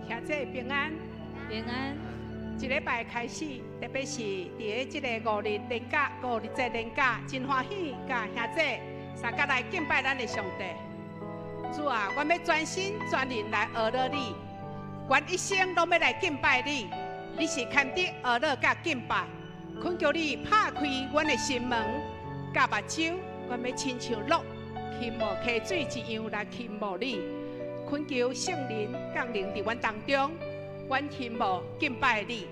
兄姊平安。平安。這禮拜開始，特別是佇這个五日連假、五日節連假，真歡喜，佮兄姊相佮來敬拜咱的上帝。主啊，阮欲專心專靈來學樂你，阮一生攏欲來敬拜你。你是堪得學樂佮敬拜，懇求你拍開阮的心門，佮目睭，阮欲親像鹿傾慕溪水一樣來傾慕你。懇求聖靈降臨佇阮當中，阮傾慕敬拜你，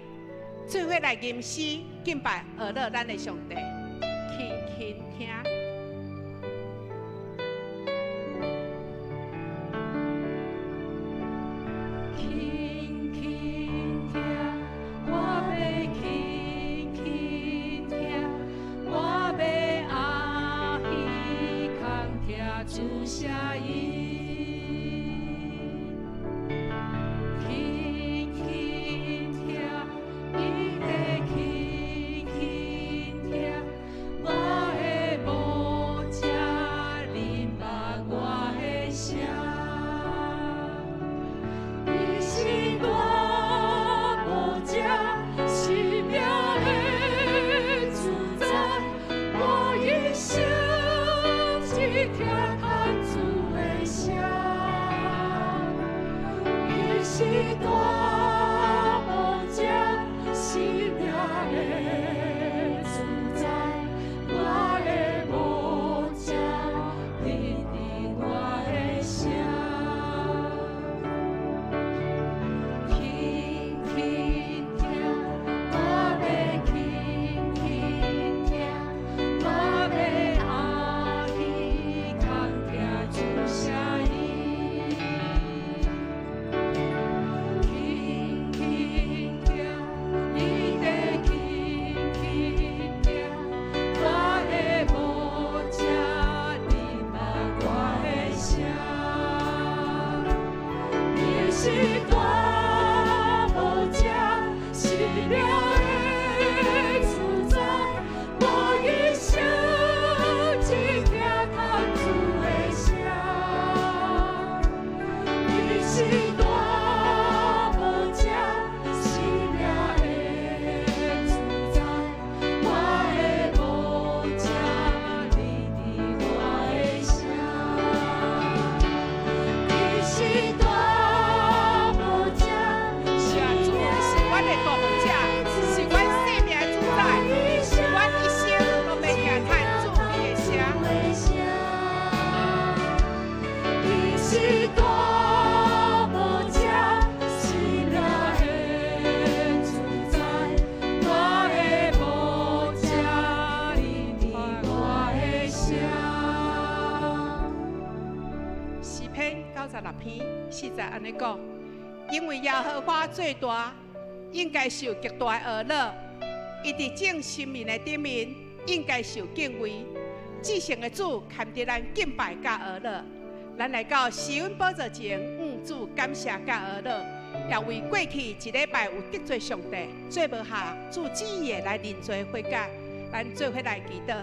做伙來吟詩敬拜學樂咱的上帝，輕輕聽。輕輕聽，我欲輕輕聽，我欲阿耳孔聽主聲音。輕輕聽，伊咧輕輕聽，我的牧者恁捌我的聲。伊是大牧者，生命的主宰，我一生只聽牽主的聲。伊是大牧者，生命的主宰，我的牧者，认得我的聲。輕輕聽，我欲輕輕聽，我欲阿耳孔聽主聲音。輕輕聽，伊咧輕輕聽，我的牧者恁捌我的聲。伊是大牧者，生命的主宰，我一生只聽牽主的聲。伊是大牧者，生命的主宰，我的牧者认得我的聲。伊是大牧者，是啊，主是阮的大牧者，是阮生命的主宰，阮一生攏欲聽牽主你的聲。伊是大牧者，生命的主宰，我的牧者认得我的聲。詩篇96篇4節按呢講，因為耶和華最大，應該受極大的呵咾。伊佇眾神明的頂面，應該受敬畏。至聖的主堪得咱敬拜佮呵咾。咱來到施恩寶座前，向主感謝佮呵咾，也為過去一禮拜有得罪上帝、做無合主旨意的來認罪悔改。咱做伙來祈禱。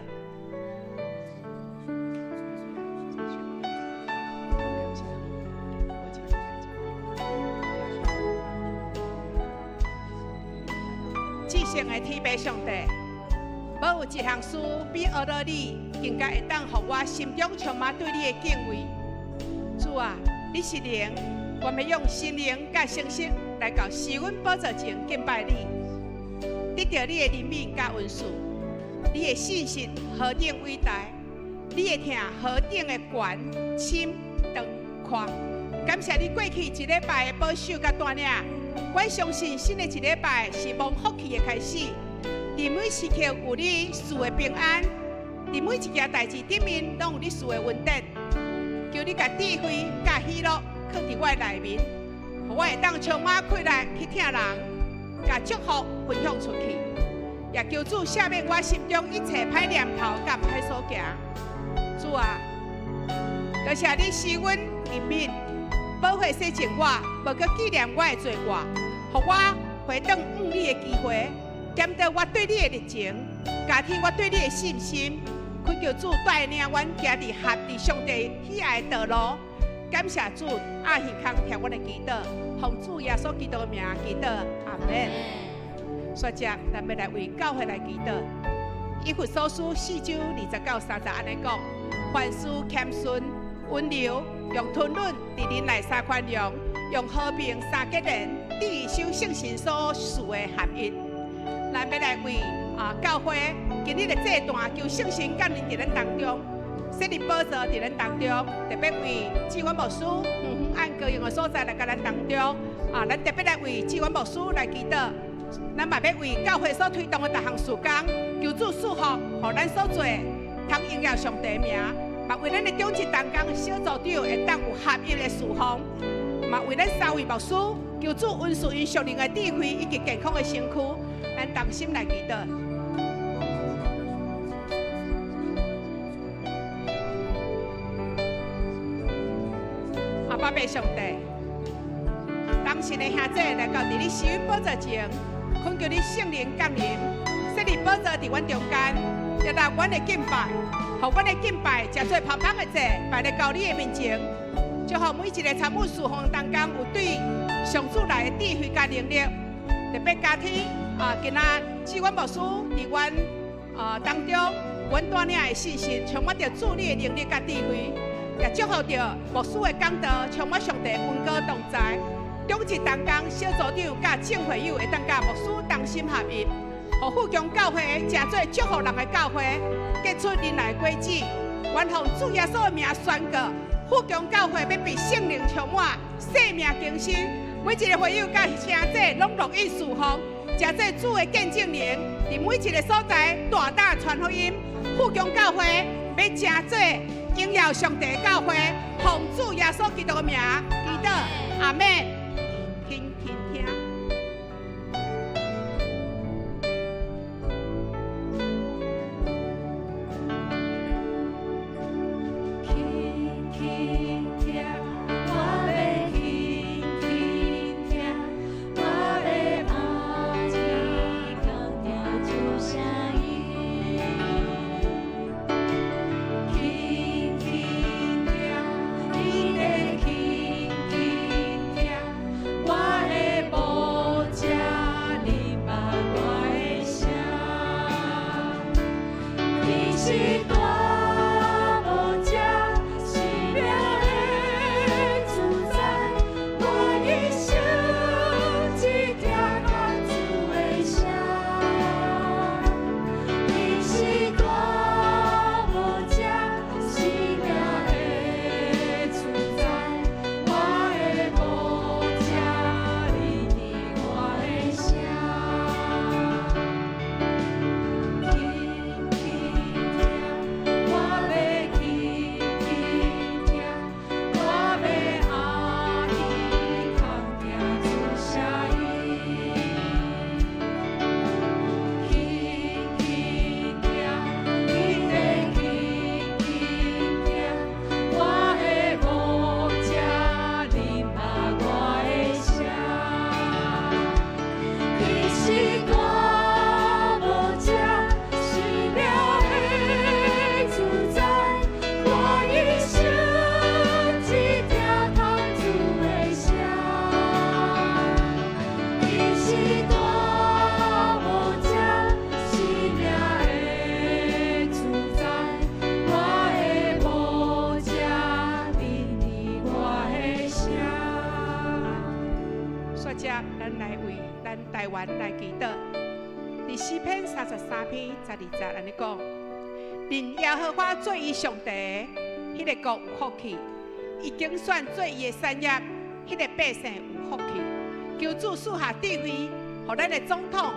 至聖的天父上帝，無有一項事比呵咾你更加會當予我心中充滿對你的敬畏。主啊，你是靈，我欲用心靈佮誠實來到施恩寶座前敬拜你，得著你的憐憫佮恩賜，你的信實何等偉大，你的疼何等的懸深長闊。感謝你過去一禮拜的保守佮帶領，我相信新的一禮拜是蒙福氣的開始。佇每時刻有你賜的平安，佇每一件代誌頂面攏有你賜的恩典。求你共智慧、佮喜樂囥佇我的內面，予我會當充滿氣力去疼人，共祝福分享出去。也求主赦免我心中一切歹念頭佮歹所行。主啊，多謝你施阮憐憫，寶血洗淨我，無閣紀念我的罪過，予我回轉向你的機會，檢討我對你的熱情，加添我對你的信心。懇求主帶領阮行佇合佇上帝喜愛的道路，感謝主，阿耳孔聽阮的祈禱，奉主耶穌基督的名祈禱，阿門。煞接，咱欲來為教會來祈禱。以弗所書4章20到30按呢講：凡事謙遜、溫柔，用吞忍佇忍耐三寬容，用和平三結連，致守聖神所賜的合一。咱欲來為教會今日的祭壇，求聖神降臨佇咱當中，設立寶座佇咱當中，特別為志遠牧師遠遠按高雄的所在來佮咱當中，咱特別來為志遠牧師來祈禱。咱嘛欲為教會所推動的逐項事工，求主賜福，予咱所做，通榮耀上帝名。嘛為咱的長執同工小組長會當有合一的侍奉，嘛為咱三位牧師，求主恩賜𪜶屬靈的智慧以及健康的身軀，咱同心來祈禱。阿爸父上帝，同心的兄弟來到佇你施恩寶座前，懇求你聖靈降臨，設立寶座佇阮中間，接納阮的敬拜，予阮的敬拜成做芳香的祭，擺來到你的面前。祝福每一个參與侍奉同工有對上主來的智慧佮能力，特別家庭今仔志遠牧師佇阮當中，阮帶領的信息，充滿著主你的能力佮智慧，也祝福著牧師的講道，充滿上帝恩膏同在。長執同工小組長佮眾會友會當佮牧師同心合一，予富強教會成做祝福人的教會，結出仁愛果子。願奉主耶穌的名宣告，富強教會欲被聖靈充滿，生命更新。每一个會友佮兄弟攏樂意侍奉，成做主的見證人，佇每一个所在大膽傳福音。富強教會欲成做榮耀上帝教會，奉主耶穌基督的名祈禱，阿們。輕輕聽。輕輕聽，我欲輕輕聽，我欲阿耳孔聽主聲音。輕輕聽，你的輕輕聽，我的牧者你捌我的聲。你是大牧者，生命的主宰，我一生只聽到主的聲。你是大牧者，生命的主宰，我的牧者，你聽我的聲。輕輕聽，我欲輕輕聽，我欲阿耳孔聽主聲音。輕輕聽，你的輕輕聽，我的牧者，你捌我的聲。你是大牧者，生命的主宰，我一生只聽到主的聲。你是大牧者，生命的主宰，我的牧者，你聽我的聲。煞接，咱來為咱台灣來祈禱。佇詩篇33篇12節按呢講：認耶和華做伊上帝，彼个國有福氣；伊揀選做伊的產業，彼个百姓有福氣。求主賜下智慧，予咱的總統、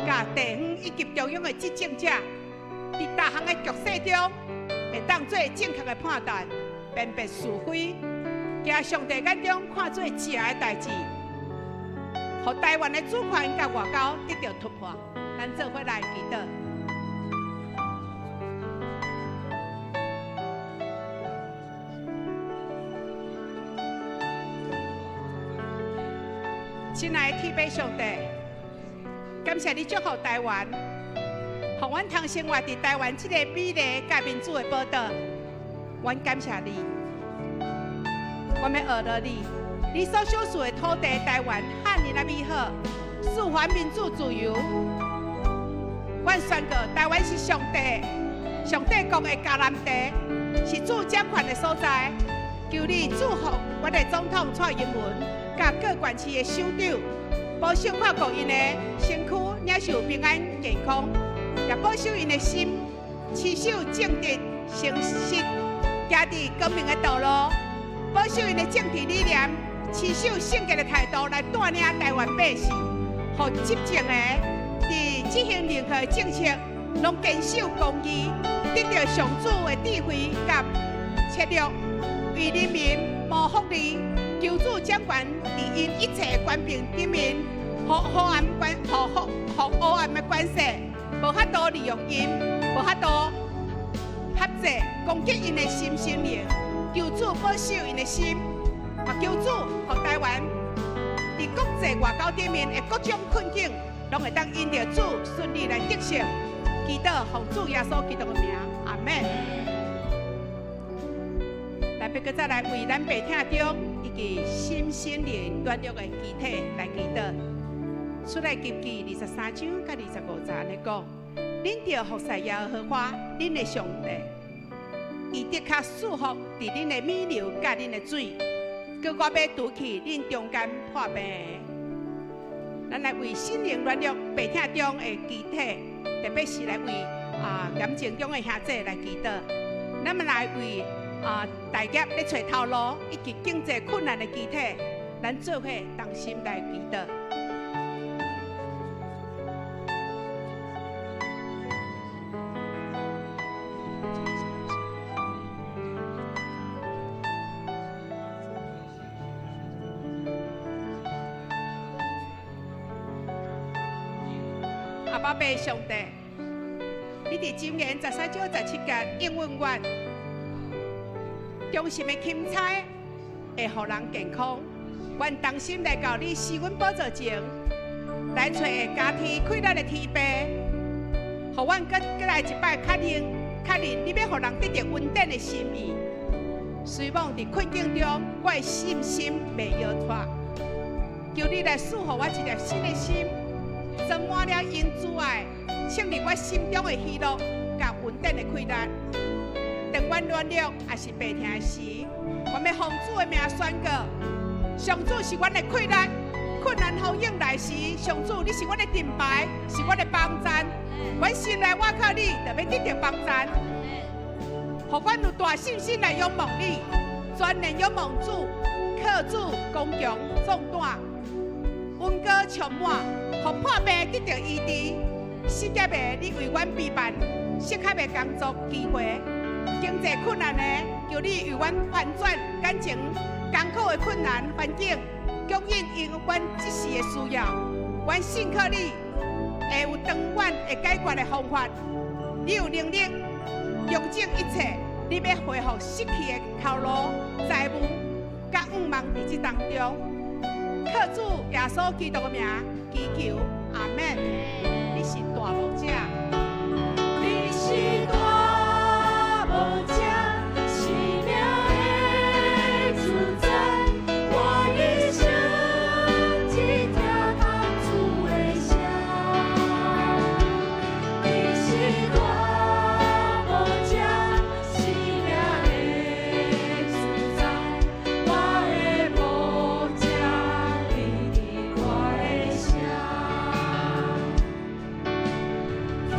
佮地方以及中央的執政者，佇逐項的局勢中，會當做正確的判斷，辨別是非，行上帝眼中看做正的代誌，予台灣的主權佮外交得著突破。咱做伙來祈禱。親愛的天父上帝，感謝你祝福台灣，予阮通生活佇台灣這个美麗佮民主的寶島。阮感謝你，我欲學著你，你所賞賜的土地台灣，遐爾仔美好，賜還民主自由。阮宣告，台灣是上帝、上帝國的迦南地，是主掌權的所在。求你祝福阮的總統蔡英文，佮各縣市的首長，保守看顧𪜶的身軀，領受平安健康，也保守𪜶的心，持守正直誠實，行佇光明的道路，保守𪜶的政治理念，持守聖潔的態度來帶領台灣百姓，予執政的佇執行任何政策，攏堅守公義，得著上主的智慧佮策略，為人民謀福利，求主掌權佇𪜶一切權柄頂面，予黑暗關，予予黑暗的權勢，無法度利用𪜶，無法度轄制攻擊𪜶的心心靈。求主保守𪜶的心，嘛求主予台灣佇國際外交頂面的各種困境，攏會當因著主順利來得勝。祈禱奉主耶穌基督的名，阿門。來，欲閣再來為咱病疼中以及心心靈軟弱的肢體來祈禱。出埃及記23章佮25節按呢講：恁著服侍耶和華，恁的上帝，伊的確賜福佇恁的米糧佮恁的水，閣我欲除去恁中間破病的。咱來為心靈軟弱病疼中的肢體，特別是來為癌症中的兄弟來祈禱。咱們來為大業咧揣頭路以及經濟困難的肢體，咱做伙同心來祈禱。阿爸父上帝，你佇箴言13章17節應允阮，忠心的欽差會予人健康。阮同心來到你施恩寶座前，來揣加添氣力的天父，予阮閣閣來一擺確認，確認你欲予人得著恩典的心意。雖罔佇困境中，我的信心袂搖脫。求你來賜予我一粒新的心，裝滿了因主愛，清理我心中的喜樂佮恩典的氣力。當阮軟弱抑是病疼的時，我欲奉主的名宣告：上主是阮的氣力。困難風湧來時，上主你是阮的盾牌，是阮的幫贊。阮心內倚靠你，就欲得著幫贊。予阮有大信心來仰望你，全然仰望主，靠主剛強壯膽，恩膏充滿，予破病得著醫治。失業的，你為阮備辦適合的工作機會；經濟困難的，求你為阮翻轉感情艱苦的困難環境，供應𪜶阮這時的需要。阮信靠你，會有長遠會解決的方法。你有能力重整一切，你欲恢復失去的頭路、財物、佮向望佇這當中。靠主耶穌基督的名祈求，阿門。你是大牧者，你是大牧者，生命的主宰，我一生只聽到主的聲。你是大牧者，生命的主宰，我的牧者，你伫我的聲。天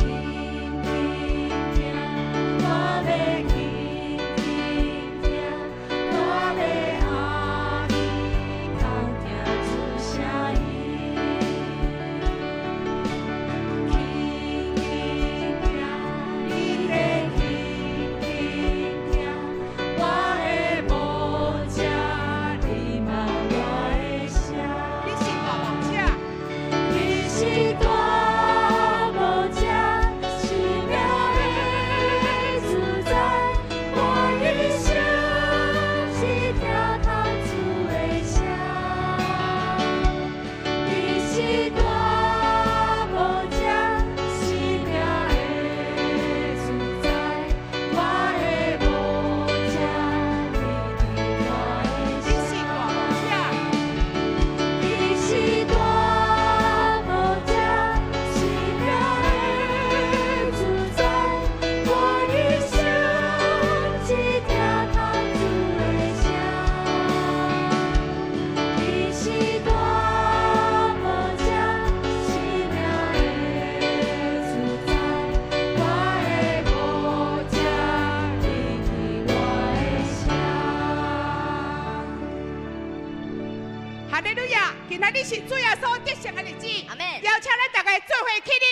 亞！今仔日是主耶穌得勝的日子，阿們。邀請咱大家做伙起立，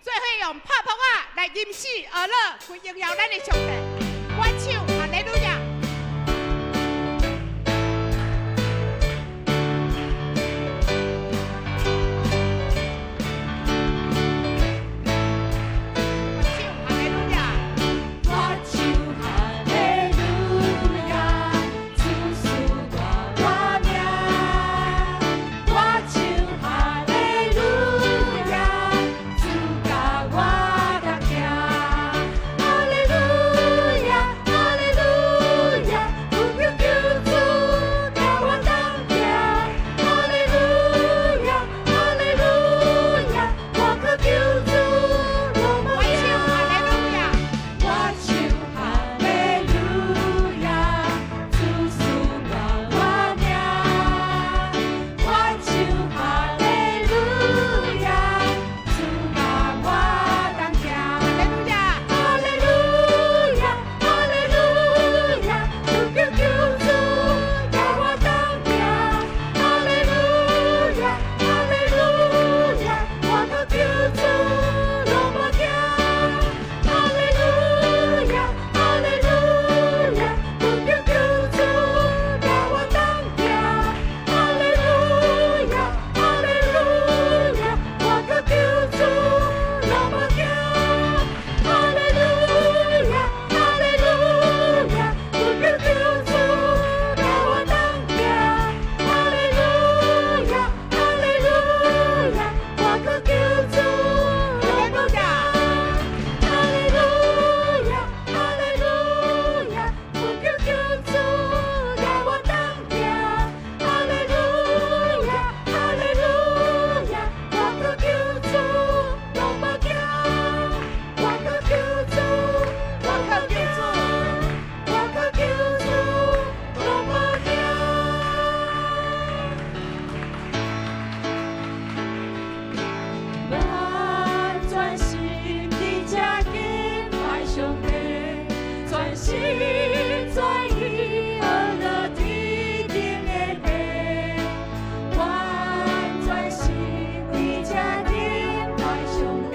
做伙用拍拍仔來吟詩學樂，去榮耀咱的上帝。我唱哈利路亞。我唱哈利路亞。我唱哈利路亞，主賜我活命。我唱哈利路亞，主佮我同行。哈利路亞，哈利路亞，有救救主佮我同行。哈利路亞，哈利路亞，我靠救主攏無我唱哈利路亞。我唱哈利路亞，主賜我活命。我唱哈利路亞，主佮我同行。哈利路亞。哈利路亞，哈利路亞，有救救主佮我同行。哈利路亞，哈利路亞，我靠救主攏無驚。哈利路亞，哈利路亞，有救救主佮我同行。哈利路亞，哈利路亞，我靠救主攏無驚。哈利路亞，哈利路亞，有救救主佮我同行。哈利路亞，哈利路亞，我靠救主攏無驚。哈利路亞，哈利路亞，有救救主佮我同行。哈利路亞，哈利路亞，我靠救主攏無驚。我靠救主，我靠救主，我靠救主攏無驚。我專心佇這敬拜上帝，專心專意學樂天頂的父。我專心佇這敬拜上帝，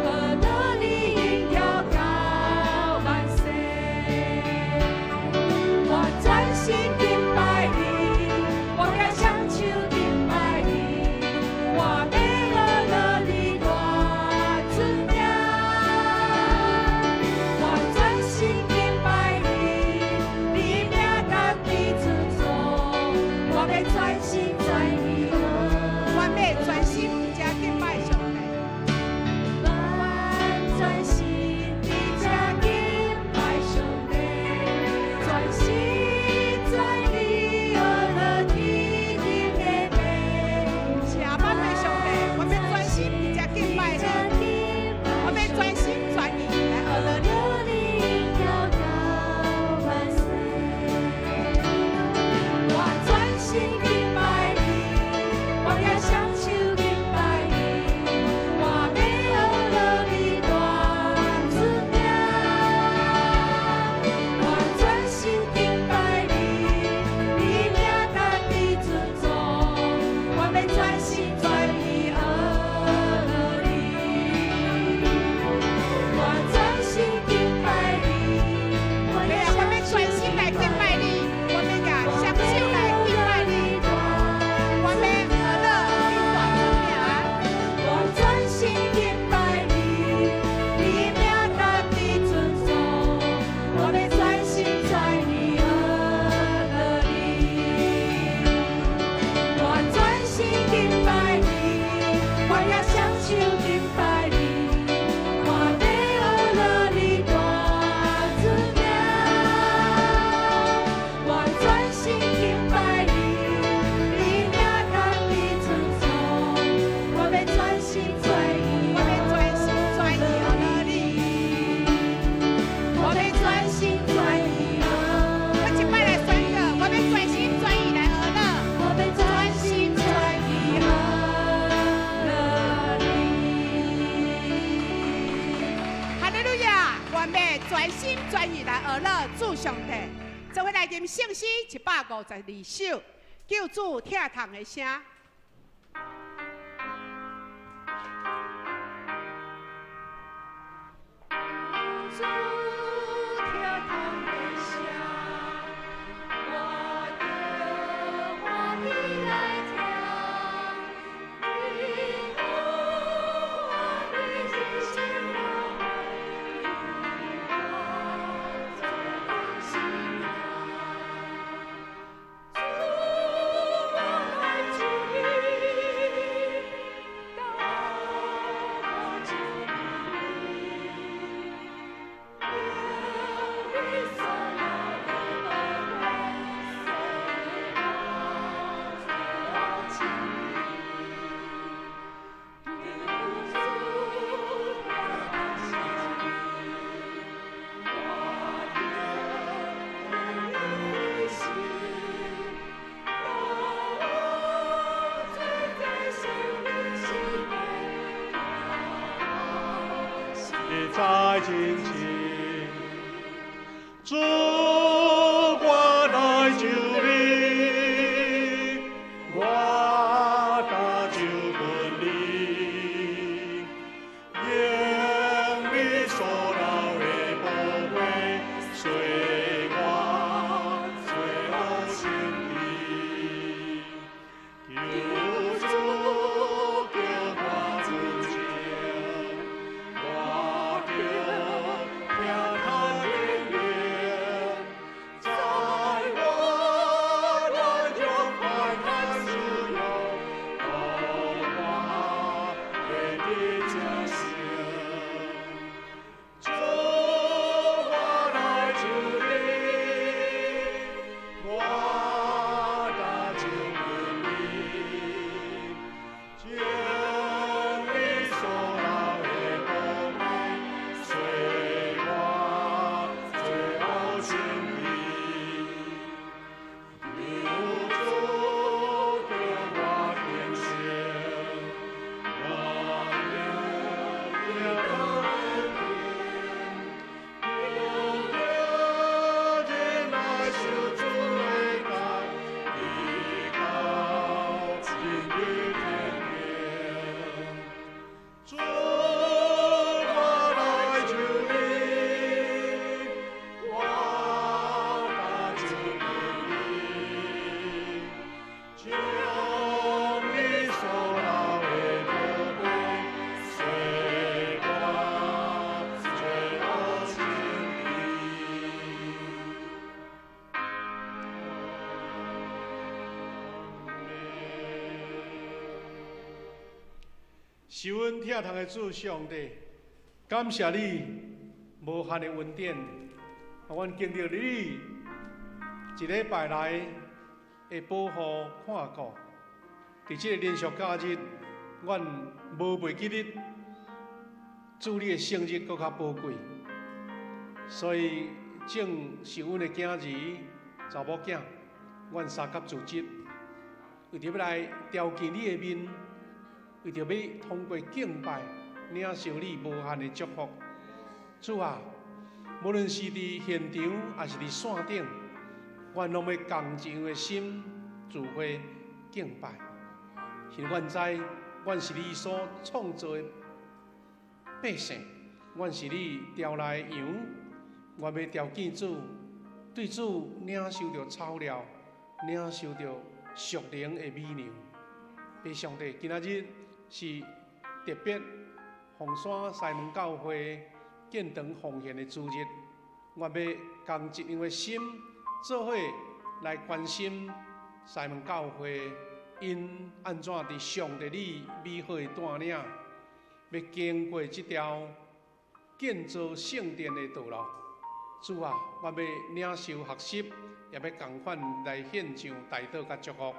學樂你榮耀到萬世。我專心敬拜你，我舉雙手敬拜你，我欲學樂你大尊名。我專心敬拜你，你名家己尊崇，我欲專心專意學。我欲專心佇這敬拜上帝。我專心佇這敬拜上帝，專心專意學樂天頂的父。是啊，我愛上帝，我欲專心佇這敬拜你，我欲專心專意來學樂你。我專心敬拜你，我舉雙手敬拜你，我欲學樂你大尊名。我專心敬拜你，你名家己尊崇，我欲專心專意學樂你。我專心敬拜你，對啊，我欲專心來敬拜你，我欲舉雙手來敬拜你，我欲學樂你大尊名。我專心敬拜你，你名家己尊崇，我欲專心專意學樂你。我專心敬拜你，我舉雙手敬拜你，我欲學樂你大尊名。我專心敬拜你，你名家己尊崇，我欲專心專意，我欲專心專意學樂你。我欲專心專意學。我一擺來宣告，我欲專心專意來學樂。我欲專心專意學樂你。哈利路亞！我欲專心專意來學樂主上帝。做伙來吟聖詩152首。救主疼痛的聲》。主疼痛的聲，我著歡喜來聽。你予我的人生流血，救我罪惡性命。主，我來求你，當我求你。用你所留的寶血，洗我罪惡清。求主疼痛聲，我著憐憫的心，當我罪在生命是非。你在近前，主，我來求你，我懇求問你，用你所流的寶血，洗我罪惡清淨。求主叫我純淨，我著疼痛的靈，在我軟弱快哉使用，予我得的這生。主，我來求你，我懇求問你，將你所流的寶血，洗我罪惡清淨。求主叫我虔誠，我著疼痛的靈，用著忍耐受主的愛，依靠真理天平。主，我來求你，我懇求問你，將你所流的寶血，洗我罪惡清淨。是阮疼痛的主上帝，感謝你無限的恩典，予阮經歷你一禮拜來的保護看顧。佇這個連續假日，阮無袂記得主你的聖日閣較寶貴，所以正是阮的囝兒、查某囝，阮相佮組織，為著欲來朝見你的面，為著欲通過敬拜領受你無限的祝福。主啊，無論是佇現場抑是佇線頂，阮攏欲仝一樣的心聚會敬拜。是阮知，阮是你所創造的百姓，阮是你調來的羊，阮欲朝見主，對主領受著草料，領受著屬靈的美糧。父上帝，今仔日是特別鳳山西門教會建堂奉獻的主日，阮欲仝一樣的心，做伙來關心西門教會，𪜶按怎佇上帝你美好的帶領，欲經過這條建造聖殿的道路。主啊，我欲領受學習，也欲仝款來獻上代禱佮祝福。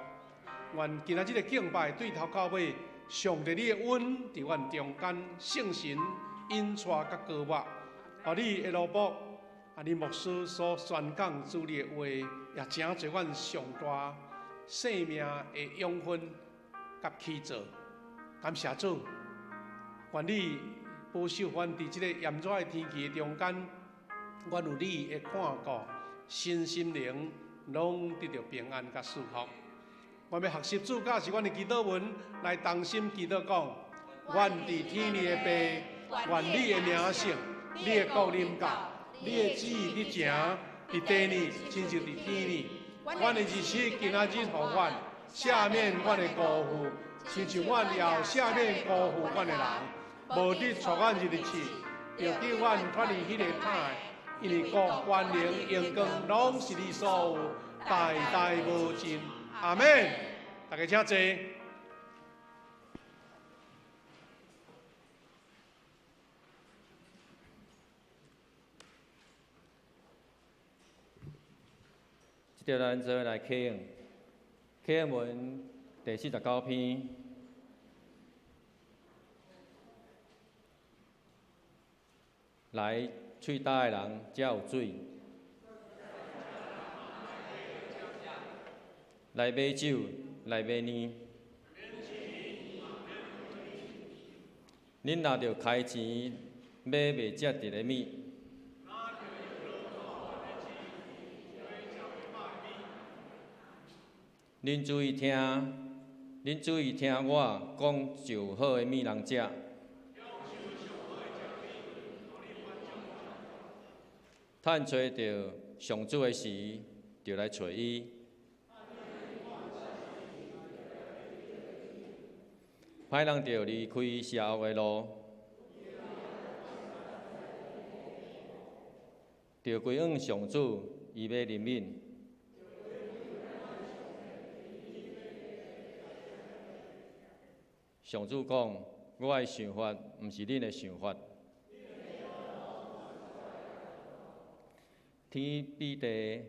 願今仔日的敬拜對頭到尾，上帝你的恩佇阮中間，聖神引帶佮膏抹，予你的奴僕啊，你牧師所宣講主你的話，也成做阮上大生命的養分佮起造。感謝主，願你保守阮佇這個炎熱的天氣的中間，阮有你的看顧，身心靈攏得著平安佮祝福。我欲學習主教示阮的祈禱文，來同心祈禱講：阮佇天裡的父，願你的名聖，你的國臨到，你的旨意得成，佇地裡親像佇天裡。阮的日食今仔日予阮，赦免阮的辜負，親像阮也赦免辜負阮的人。無得帶阮入去試，著救阮脫離彼个歹的。因為國、權能、榮光，攏是你所有，代代無盡。阿們。大家請坐。這條咱做來啟應，啟應文第49篇。來，喙焦的人才有水。來買酒，來買奶。恁若著開錢買袂食著的物。恁注意聽，恁注意聽我講上好的物人食。趁揣著上主的時，就來揣伊。歹人著離開邪惡的路，著歸向上主，伊欲憐憫。上主講：我的想法毋是恁的想法。天比地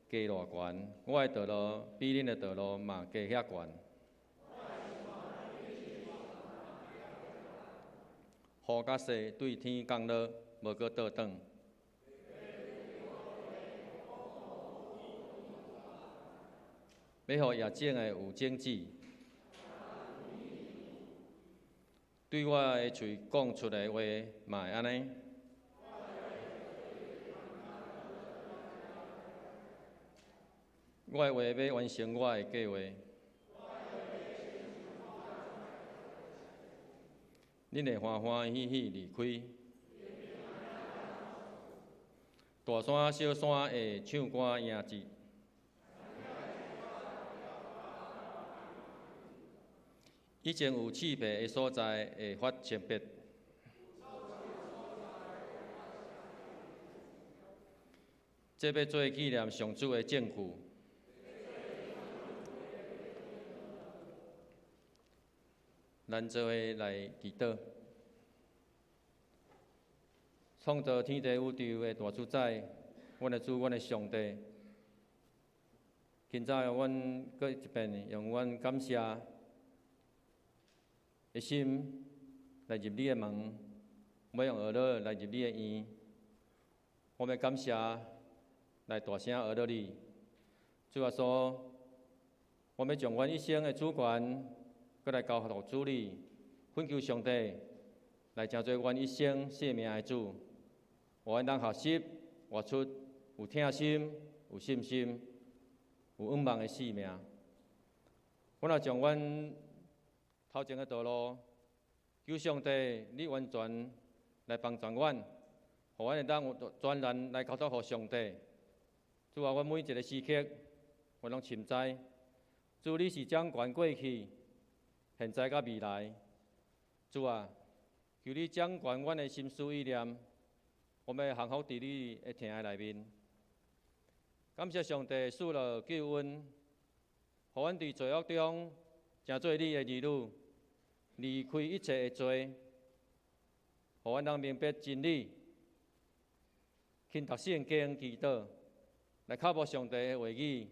低偌懸，我的道路比恁的道路嘛低遐懸。雨佮雪對天降落，無閣倒轉。欲予野種的有種子，對我的喙講出的話嘛會按呢。我的話欲完成我的計畫。恁會歡歡喜喜離開。大山小山會唱歌迎接。以前有刺皮的所在會發青白。這欲做紀念上主的證據。咱做伙來祈禱。創造天地宇宙的大主宰，阮的主，阮的上帝。今早阮閣一遍用阮感謝的心來入你的門，欲用呵咾來入你的院。我欲感謝來大聲呵咾你，主耶穌，我欲將阮一生的主權閣來交予主你，懇求上帝來成做阮一生性命的主，予阮通學習活出有疼心、有信心、有仰望的生命。阮也將阮頭前的道路，求上帝你完全來幫助阮，予阮會當全然來交託予上帝。主啊，阮每一个時刻，阮攏深知，主你是掌權過去、現在佮未來。主啊，求你掌權阮的心思意念，我欲降服佇你的疼愛內面。感謝上帝賜落救恩，予阮佇罪惡中成做你的兒女，離開一切的罪，予阮通明白真理，勤讀聖經祈禱，來靠慕上帝的話語，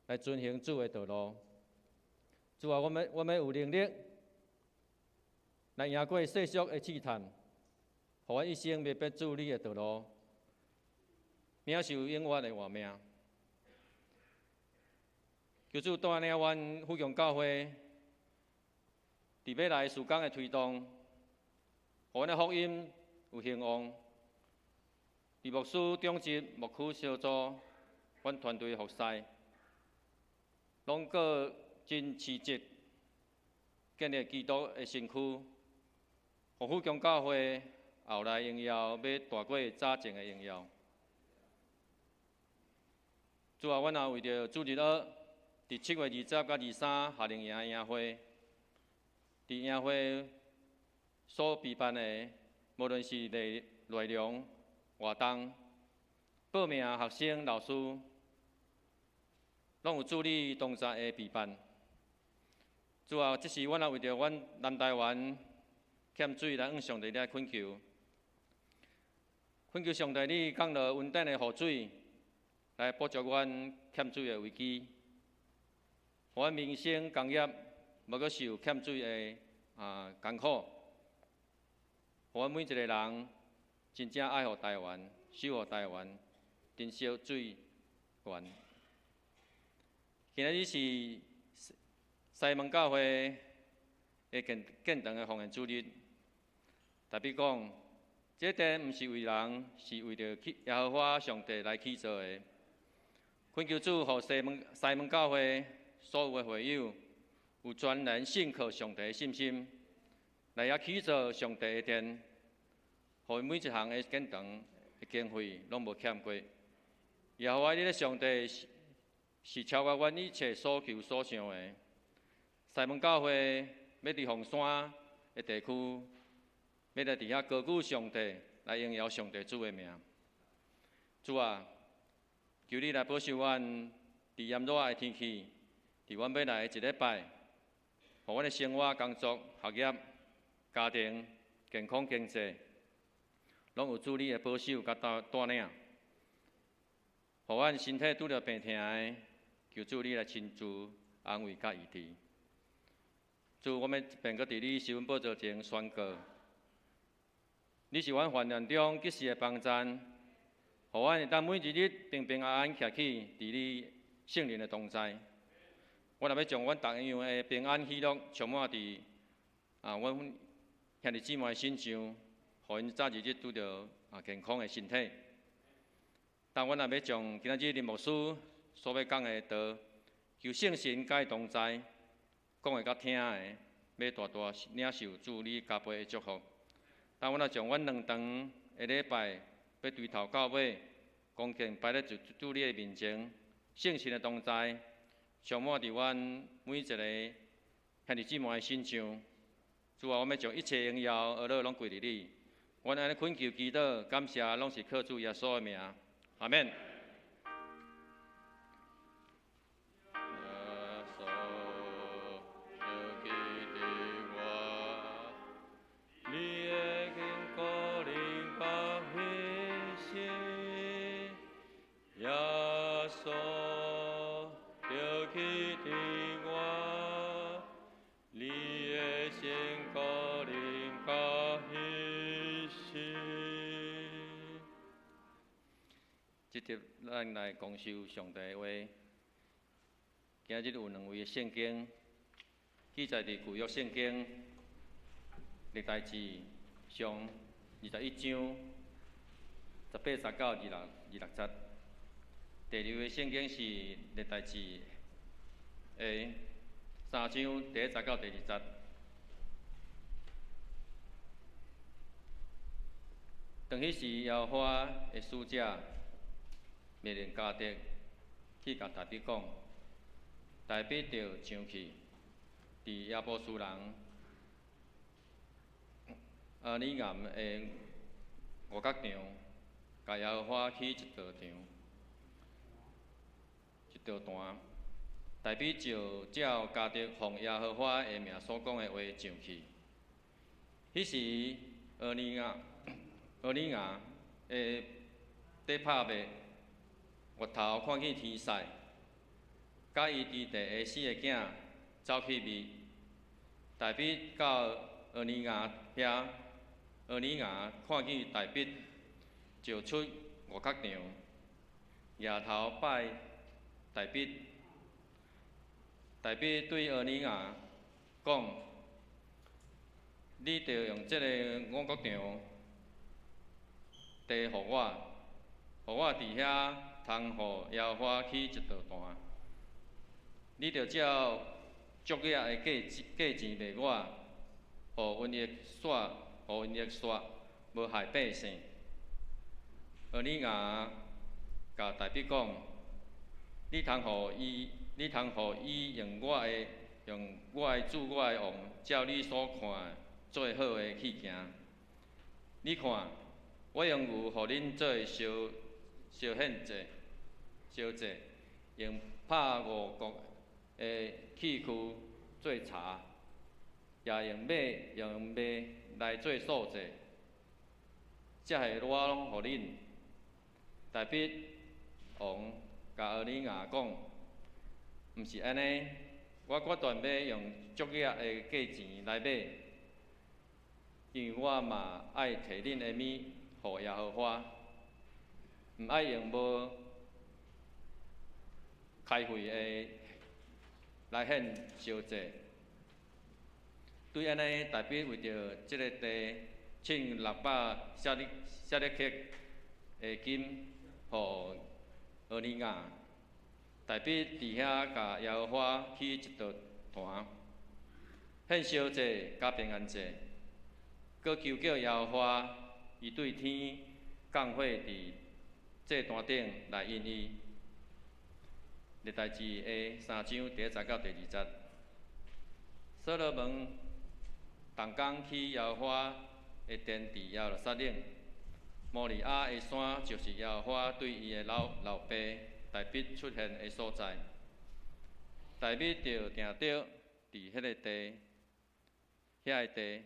來遵行主的道路。主啊，阮欲有能力來贏過世俗的試探，予阮一生明白主你的道路，領受永遠的活命。求主帶領阮富強教會，佇欲來事工的推動，予阮的福音有興旺。佇牧師長執、牧區小組，阮團隊服侍，攏閣真奇蹟，建立基督的身軀，予富強教會後來榮耀欲大過早前的榮耀。主啊，阮也為著主日學，佇7月20佮23夏令營的營會，佇營會所備辦的，無論是內內容、活動、報名學生、老師，攏有主你同在的備辦。主啊，這時阮也為著阮南台灣欠水來向上帝來懇求，懇求上帝你降落恩典的雨水，來補足阮欠水的危機，予阮民生工業無閣受欠水的艱苦，予阮每一個人真正愛護台灣，守護台灣，珍惜水源。今仔日是西門教會的建建堂的奉獻主日，代表講，這殿毋是為人，是為著耶和華上帝來起造的。懇求主，予西門教會所有的會友有全然信靠上帝的信心，來遐起造上帝的殿，予每一項的建堂的經費攏無欠過。耶和華你的上帝是超過阮一切所求所想的。西門教會欲佇鳳山的地區，欲來佇遐高舉上帝，來榮耀上帝主的名。主啊，求你來保守阮佇炎熱的天氣，佇阮欲來的一禮拜，予阮的生活、工作、學業、家庭、健康、經濟，攏有主你的保守佮帶領。予阮身體拄著病痛的，求主你來親自安慰佮醫治。主，我們便閣佇你施恩寶座前宣告，你是阮患難中及時的幫贊，予阮會當每一日平平安安徛起佇你聖靈的同在。我若欲將阮逐樣的平安喜樂充滿佇阮兄弟姊妹身上，予𪜶早日日拄著健康的身體。但阮若欲將今仔日林牧師所欲講的道，求聖神佮伊同在，講的佮聽的，欲大大領受主你加倍的祝福。但阮若將阮兩堂的禮拜，欲對頭到尾，恭敬擺佇主你的面前，聖神的同在，充滿佇阮每一個兄弟姊妹的身上。主啊，我欲將一切榮耀、呵咾攏歸予你。阮按呢懇求祈禱，感謝攏是靠主耶穌的名，阿們。耶穌就記得我，你的堅固臨到彼時，耶穌就記得我，你的堅固臨到彼時。這節咱來講授上帝的話。今日有兩位的聖經記載佇舊約聖經歷代志上21章18節到26節。第二位聖經是歷代志的3章第1節到第2節。當彼時，耶和華的使者命令迦得去共大衛講，大衛就上去，佇耶布斯人俄尼南的五角場，共耶和華起一道場，一道壇。大衛就照迦得奉耶和華的名所講的話上去。彼時，俄尼拿的佇拍麥，越頭看見天使，佮伊佇地的四个囝走去覓。大衛到俄尼拿遐，俄尼拿看見大衛，就出五角場，額頭拜大衛。大衛對俄尼拿講：你著用這個五穀場地予我，予我佇遐通予耶和華起一道壇。你著照足額的價錢賣我，予瘟疫煞，予瘟疫煞，無害百姓。俄尼拿共大衛講：你通予伊，你通予伊用我的主我的王，照你所看最好的去行。你看，我用牛予恁做燒燒獻祭，燒祭，用拍五穀的器具做柴，也用馬來做素祭。這些我攏予恁。大衛王共俄尼拿講：毋是按呢，我決斷欲用足額的價錢來買，因為我嘛愛提恁的物予耶和華，毋愛用無開費的來獻燒祭。對按呢，大衛為著這个地，稱600舍客勒的金予俄尼拿。大衛佇遐共耶和華起一座壇，獻燒祭佮平安祭，閣求叫耶和華伊對天降火佇祭壇頂來應伊。歷代志下三章第一節到第二節，所羅門動工起耶和華的殿佇耶路撒冷，摩利亞的山就是耶和華對伊的老老爸大衛出現的所在。大衛就定著佇彼个地，遐个地，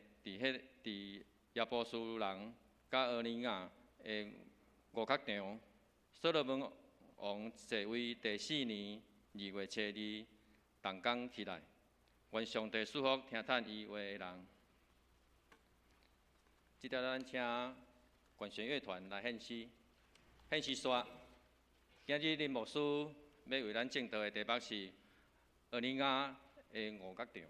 佇耶布斯人佮俄尼拿的五角場。所羅門王在位第四年2月初2，動工起來。願上帝賜福聽趁伊話的人。這條咱請管弦樂團來獻詩，獻詩煞。今日林牧師欲為咱證道的題目是俄尼拿的五角場。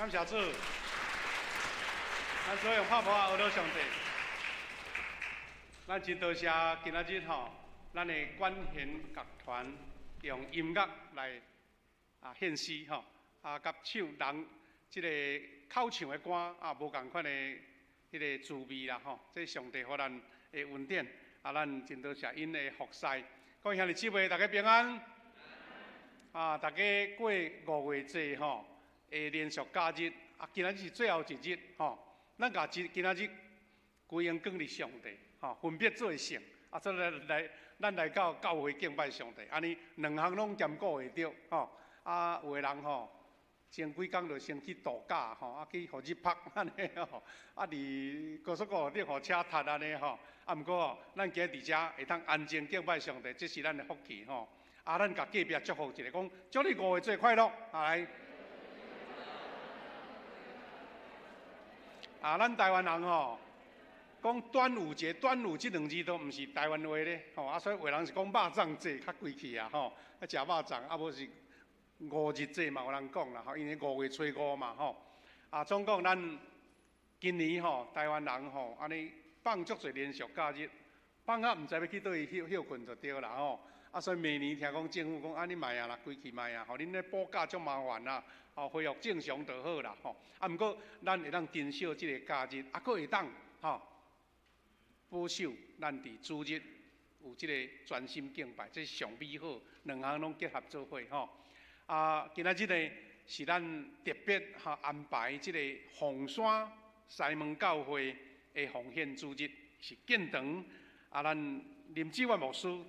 感謝主，咱所用拍噗仔學到上帝。咱真多謝今仔日吼，咱的管弦樂團用音樂來啊獻詩吼，啊佮唱人這个口唱的歌啊，無仝款的彼个滋味啦吼。這上帝予咱的恩典，啊，咱真多謝𪜶的服侍。各位兄弟姊妹，大家平安。啊，大家過五月節吼。的連續假日，啊，今仔日是最後一日，吼，咱共今今仔日歸榮光予上帝，吼，分別做聖，啊，所以來來，咱來到教會敬拜上帝，按呢兩項攏兼顧會著，吼，啊，有的人吼，前幾工就先去度假，吼，啊，去予日曝按呢吼，啊，佇高速公路頂予車踢按呢吼，啊，毋過吼，咱今日佇遮會當安靜敬拜上帝，這是咱的福氣，吼，啊，咱共隔壁祝福一下，講祝你五月節快樂，來。啊，咱台灣人吼，講端午節，端午這兩字都毋是台灣話咧，吼啊，所以有人是講肉粽節較規氣啊，吼，啊食肉粽，啊無是五日節嘛有人講啦，吼，因為五月初五嘛，吼，啊總共咱今年吼，台灣人吼，按呢放足濟連續假日，放甲毋知欲去佗位歇歇睏就對啦，吼，啊所以明年聽講政府講按呢莫啊啦，規氣莫啊，予恁咧補假足麻煩啦。哦，恢復正常就好啦，吼。啊，毋過咱會當珍惜這个假日，啊，閣會當吼保守咱佇主日有這个專心敬拜，這是上美好，兩項攏結合做伙吼。啊，今仔日呢是咱特別吼安排這个鳳山西門教會的奉獻主日，是建堂啊，咱林志遠牧師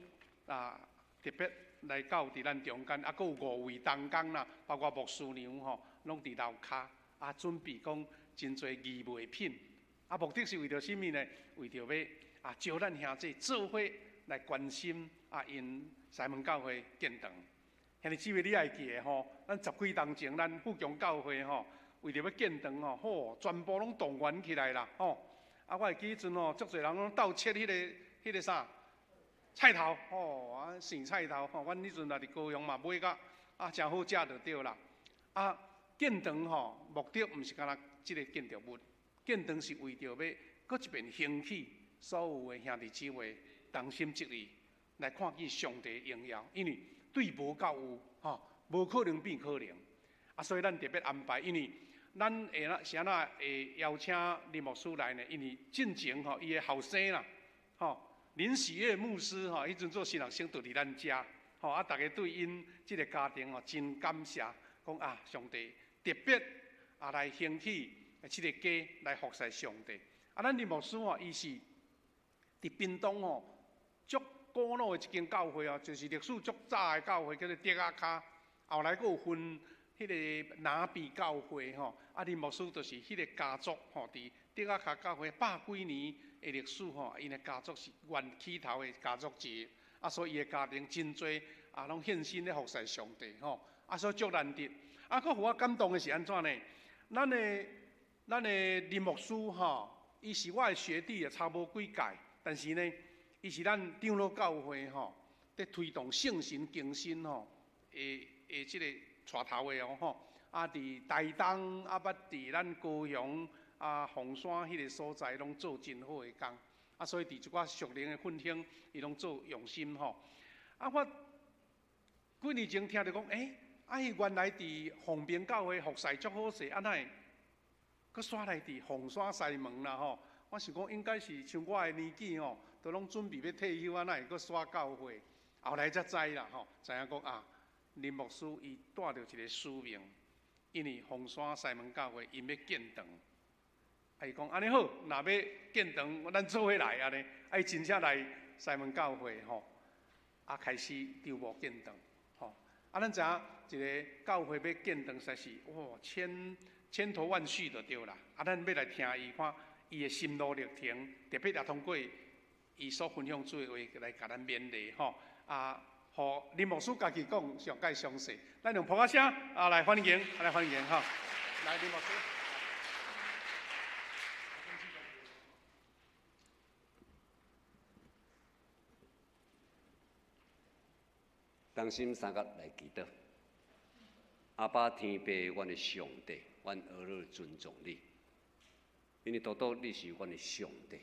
啊特別。來到佇咱中間，啊，閣有五位同工啦，包括牧師娘吼，攏佇樓跤啊，準備講真濟義賣品，啊，目的是為著啥物呢？為著欲啊，招咱兄弟做伙來關心啊，𪜶西門教會建堂。兄弟姊妹，你愛記得吼，咱十幾冬前，咱富強教會吼，為著欲建堂吼，吼，全部攏動員起來啦，吼。啊，我會記彼陣吼，足濟人攏鬥切彼个、彼个啥？菜頭，吼啊，生菜頭，吼，阮彼陣也佇高雄嘛買甲啊，誠好食就對啦。啊，建堂吼，目的毋是干焦這个建築物，建堂是為著欲閣一遍興起所有的兄弟姊妹同心合意來看見上帝的榮耀，因為對無到有，吼，無可能變可能。啊，所以咱特別安排，因為咱會哪是按怎會邀請林牧師來呢？因為進前吼，伊的後生啦，吼。林喜悅牧師吼，彼陣做新學生就佇咱遮，吼啊，逐家對𪜶這个家庭吼真感謝，講啊，上帝特別啊來興起這个家來服侍上帝。啊，咱林牧師吼，伊是佇屏東吼足古老的一間教會哦，就是歷史足早的教會，叫做竹仔跤。後來閣有分彼个拿比教會吼，啊，林牧師就是彼个家族吼，佇竹仔跤教會百幾年的歷史吼，𪜶的家族是原起頭的家族之一，啊，所以伊的家庭真濟啊，攏獻身咧服侍上帝吼，啊，所以足難得。啊，閣予我感動的是按怎呢？咱的林牧師吼，伊是我的學弟啊，差無幾屆，但是呢，伊是咱長老教會吼，佇推動聖神更新吼，的的這个帶頭的哦吼。啊，佇台東啊，捌佇咱高雄啊，鳳山彼个所在，攏做真好的工。啊，所以佇一寡屬靈的奮興，伊攏做用心吼。啊，我幾年前聽著講，欸，啊，伊原來佇鳳屏教會服侍足好勢，啊，哪會閣煞來佇鳳山西門啦吼？我想講應該是像我的年紀吼，都攏準備欲退休啊，哪會閣煞教會？後來才知啦吼，知影講啊，林牧師伊帶著一个使命，因為鳳山西門教會𪜶欲建堂。啊，伊講按呢好，若欲建堂，咱做伙來按呢。啊，伊真正來西門教會吼，啊，開始籌募建堂吼。啊，咱知影一个教會欲建堂，實在是哇，千千頭萬緒就對啦。啊，咱欲來聽伊看伊的心路歷程，特別也通過伊所分享主的話來共咱勉勵吼。啊，予林牧師家己講上蓋詳細，咱用噗仔聲啊來歡迎，來歡迎吼。來，林牧師。同心相佮來祈禱，阿爸天父，阮的上帝，阮学乐尊重你，因为独独你是阮的上帝，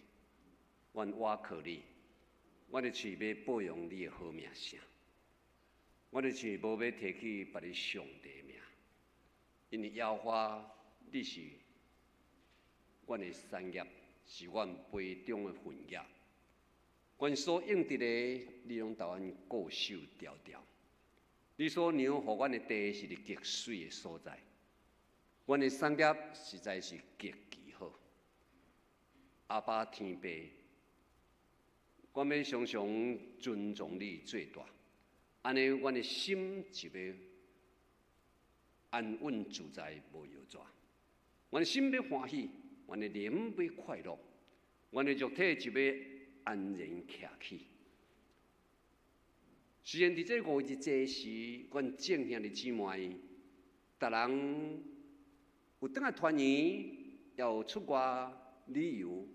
阮倚靠你，阮的喙欲報揚你的好名聲，阮的喙無欲提起別个上帝的名，因為耶和華你是阮的產業，是阮杯中的份額，阮所應得的，你攏共阮固守牢牢。你所量予阮的地是佇極媠的所在，阮的產業實在是極其好。阿爸天父，阮欲常常尊重你做大，按呢，阮的心就欲安穩自在無搖逝。阮的心欲歡喜，阮的靈欲快樂，阮的肉體就欲安然徛起。雖然佇這五日節時，阮眾兄弟姊妹，逐人有轉來團圓，也有出外旅遊，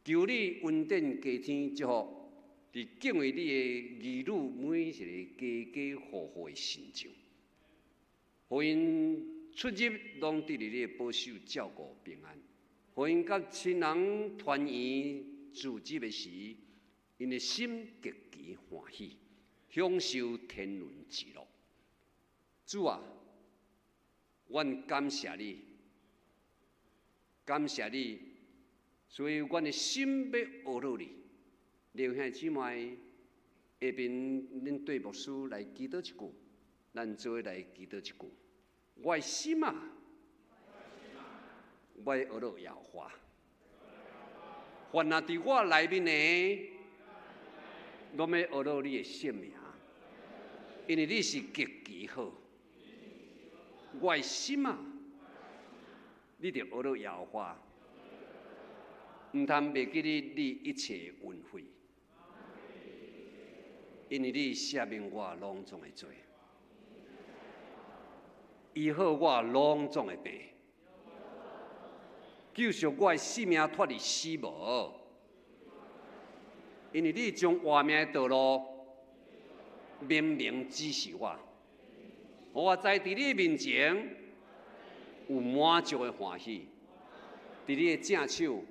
求你恩典加添祝福，佇敬畏你的兒女每一個家家戶戶的身上，予𪜶出入攏得佇你的保守照顧平安，予𪜶佮親人團圓聚集的時，𪜶的心極其歡喜，享受天倫之樂。主啊，阮感謝你，感謝你，所以阮的心欲學樂你。弟兄姊妹，下面恁對牧師來祈禱一句，咱做伙來祈禱一句。我的心啊，我欲學樂耶和華。凡若佇我內面的，攏欲學樂你的聖名，因為你是極其好。我的心啊，你著學樂耶和華，毋通袂記得你一切恩惠，因為你赦免我攏總的罪，醫好我攏總的病，救贖我的性命脫離死亡，因為你將活命的道路明明指示我，予我知佇你面前有滿足的歡喜，佇你的正手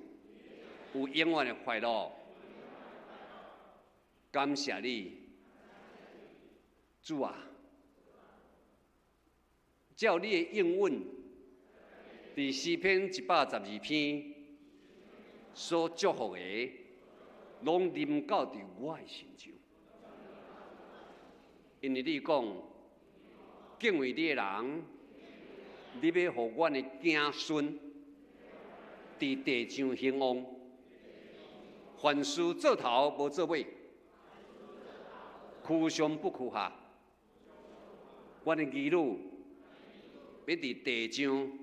有永遠的快樂。感謝你，主啊！照你的應允，佇詩篇112篇所祝福的，攏臨到佇我的身上。因為你講，敬畏你的人，你欲予阮的子孫佇地上興旺，凡事做頭無做尾，屈上不屈下。阮的兒女欲佇地上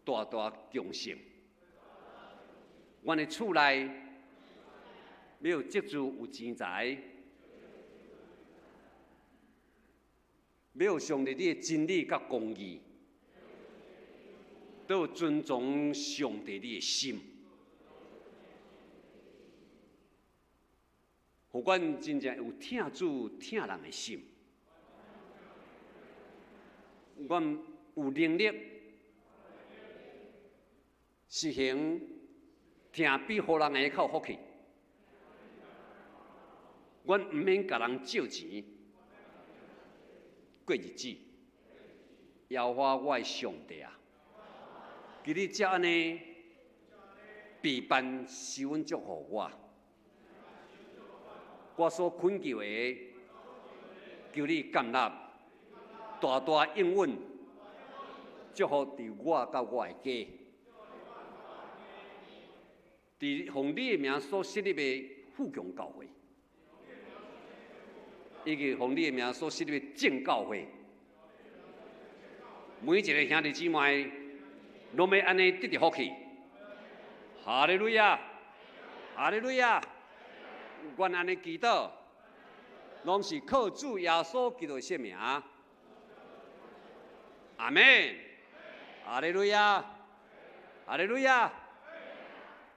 大大強盛，阮的厝內欲有積聚有錢財，欲有上帝你的真理佮公義，都有尊重上帝你的心，予阮真正有疼主疼人的心。阮有能力實行疼比予人的較有福氣。阮毋免共人借錢過日子。耶和華我的上帝啊，求你才按呢備辦施恩祝福我，我所懇求的，求你接納，大大應允，祝福佇我佮我的家，佇奉你的名所設立的富強教會，以及奉你的名所設立的正教會，每一个兄弟姊妹，攏欲按呢得著福氣。哈利路亞，哈利路亞！阮按呢祈禱，攏是靠主耶穌基督的聖名。阿們，哈利路亞，哈利路亞！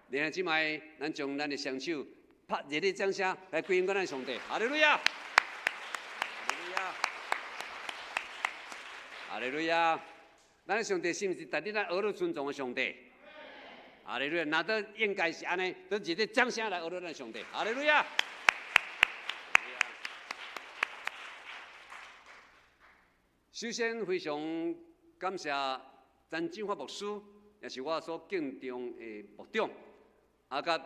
弟兄姊妹，咱將咱的雙手拍熱烈掌聲來歸榮咱的上帝。哈利路亞，哈利路亞，哈利路亞！咱上帝是毋是值得咱呵咾尊崇的上帝？哈利路亚！若都應該是按呢，都熱烈掌聲來呵咾咱上帝。哈利路亞！首先非常感謝陳進發牧師，也是我所敬重的牧長，啊，佮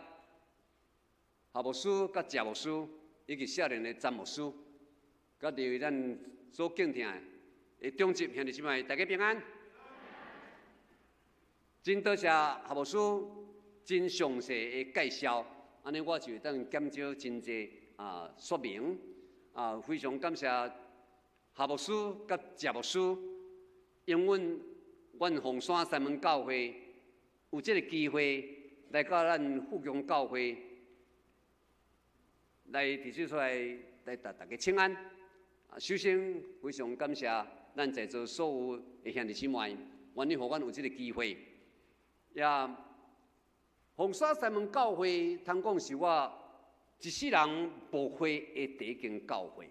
夏牧師、佮謝牧師，以及少年的詹牧師，佮二位咱所敬聽的長執兄弟姊妹，大家平安。真多謝夏牧師真詳細的介紹，按呢我就會當減少真濟啊說明啊，非常感謝夏牧師佮謝牧師，因為阮鳳山西門教會有這個機會來到咱富強教會來提出出來來共大家請安。首先非常感謝咱在座所有的兄弟姊妹，願意予阮有這個機會。也，鳳山西門教會，通講是我一世人牧會的第一間教會。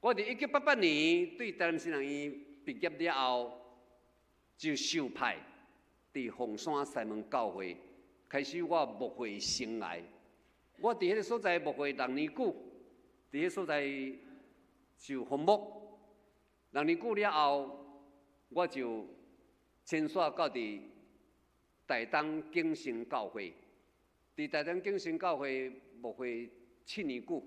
我佇1988年對台南神學院畢業了後，就受派佇鳳山西門教會開始我牧會生涯。我佇彼个所在牧會6年久，佇彼所在受服務。六年久了後，我就遷徙到佇台東景星教會，佇台東景星教會牧會7年久，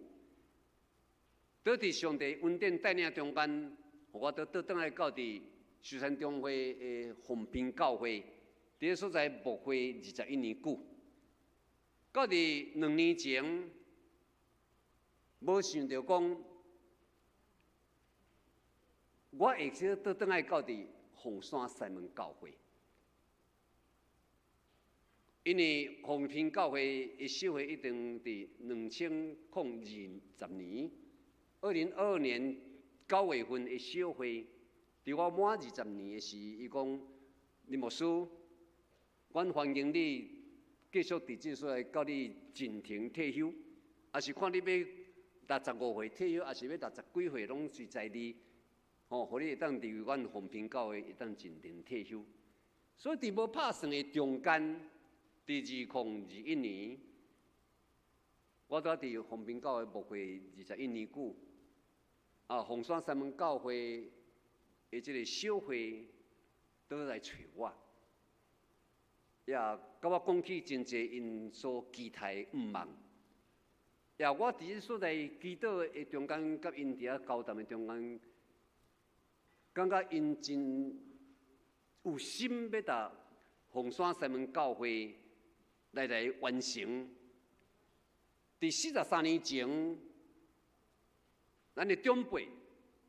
倒佇上帝恩典帶領中間，予我倒倒轉來到佇壽山中會的鳳平教會，佇彼所在牧會21年久。到佇2年前，無想著講，我會使倒轉來到佇鳳山西門教會。因為鳳平教會的小會一定佇2020年，2022年9月份的小會，佇我滿二十年的時，伊講林牧師，阮歡迎你繼續佇這所在到你盡庭退休，抑是看你欲65歲退休，抑是欲六十幾歲，攏隨在你，吼，予你會當佇阮鳳平教會會當盡庭退休。所以佇無拍算的中間，佇2021年，我拄佇鳳平教會牧會21年久，啊，鳳山西門教會的這个小會倒來揣我，也佮我講起真濟𪜶所期待的願望，也我佇這所在祈禱的中間，佮𪜶佇遐交談的中間，感覺𪜶真有心欲共鳳山西門教會來完成。佇43年前，咱的長輩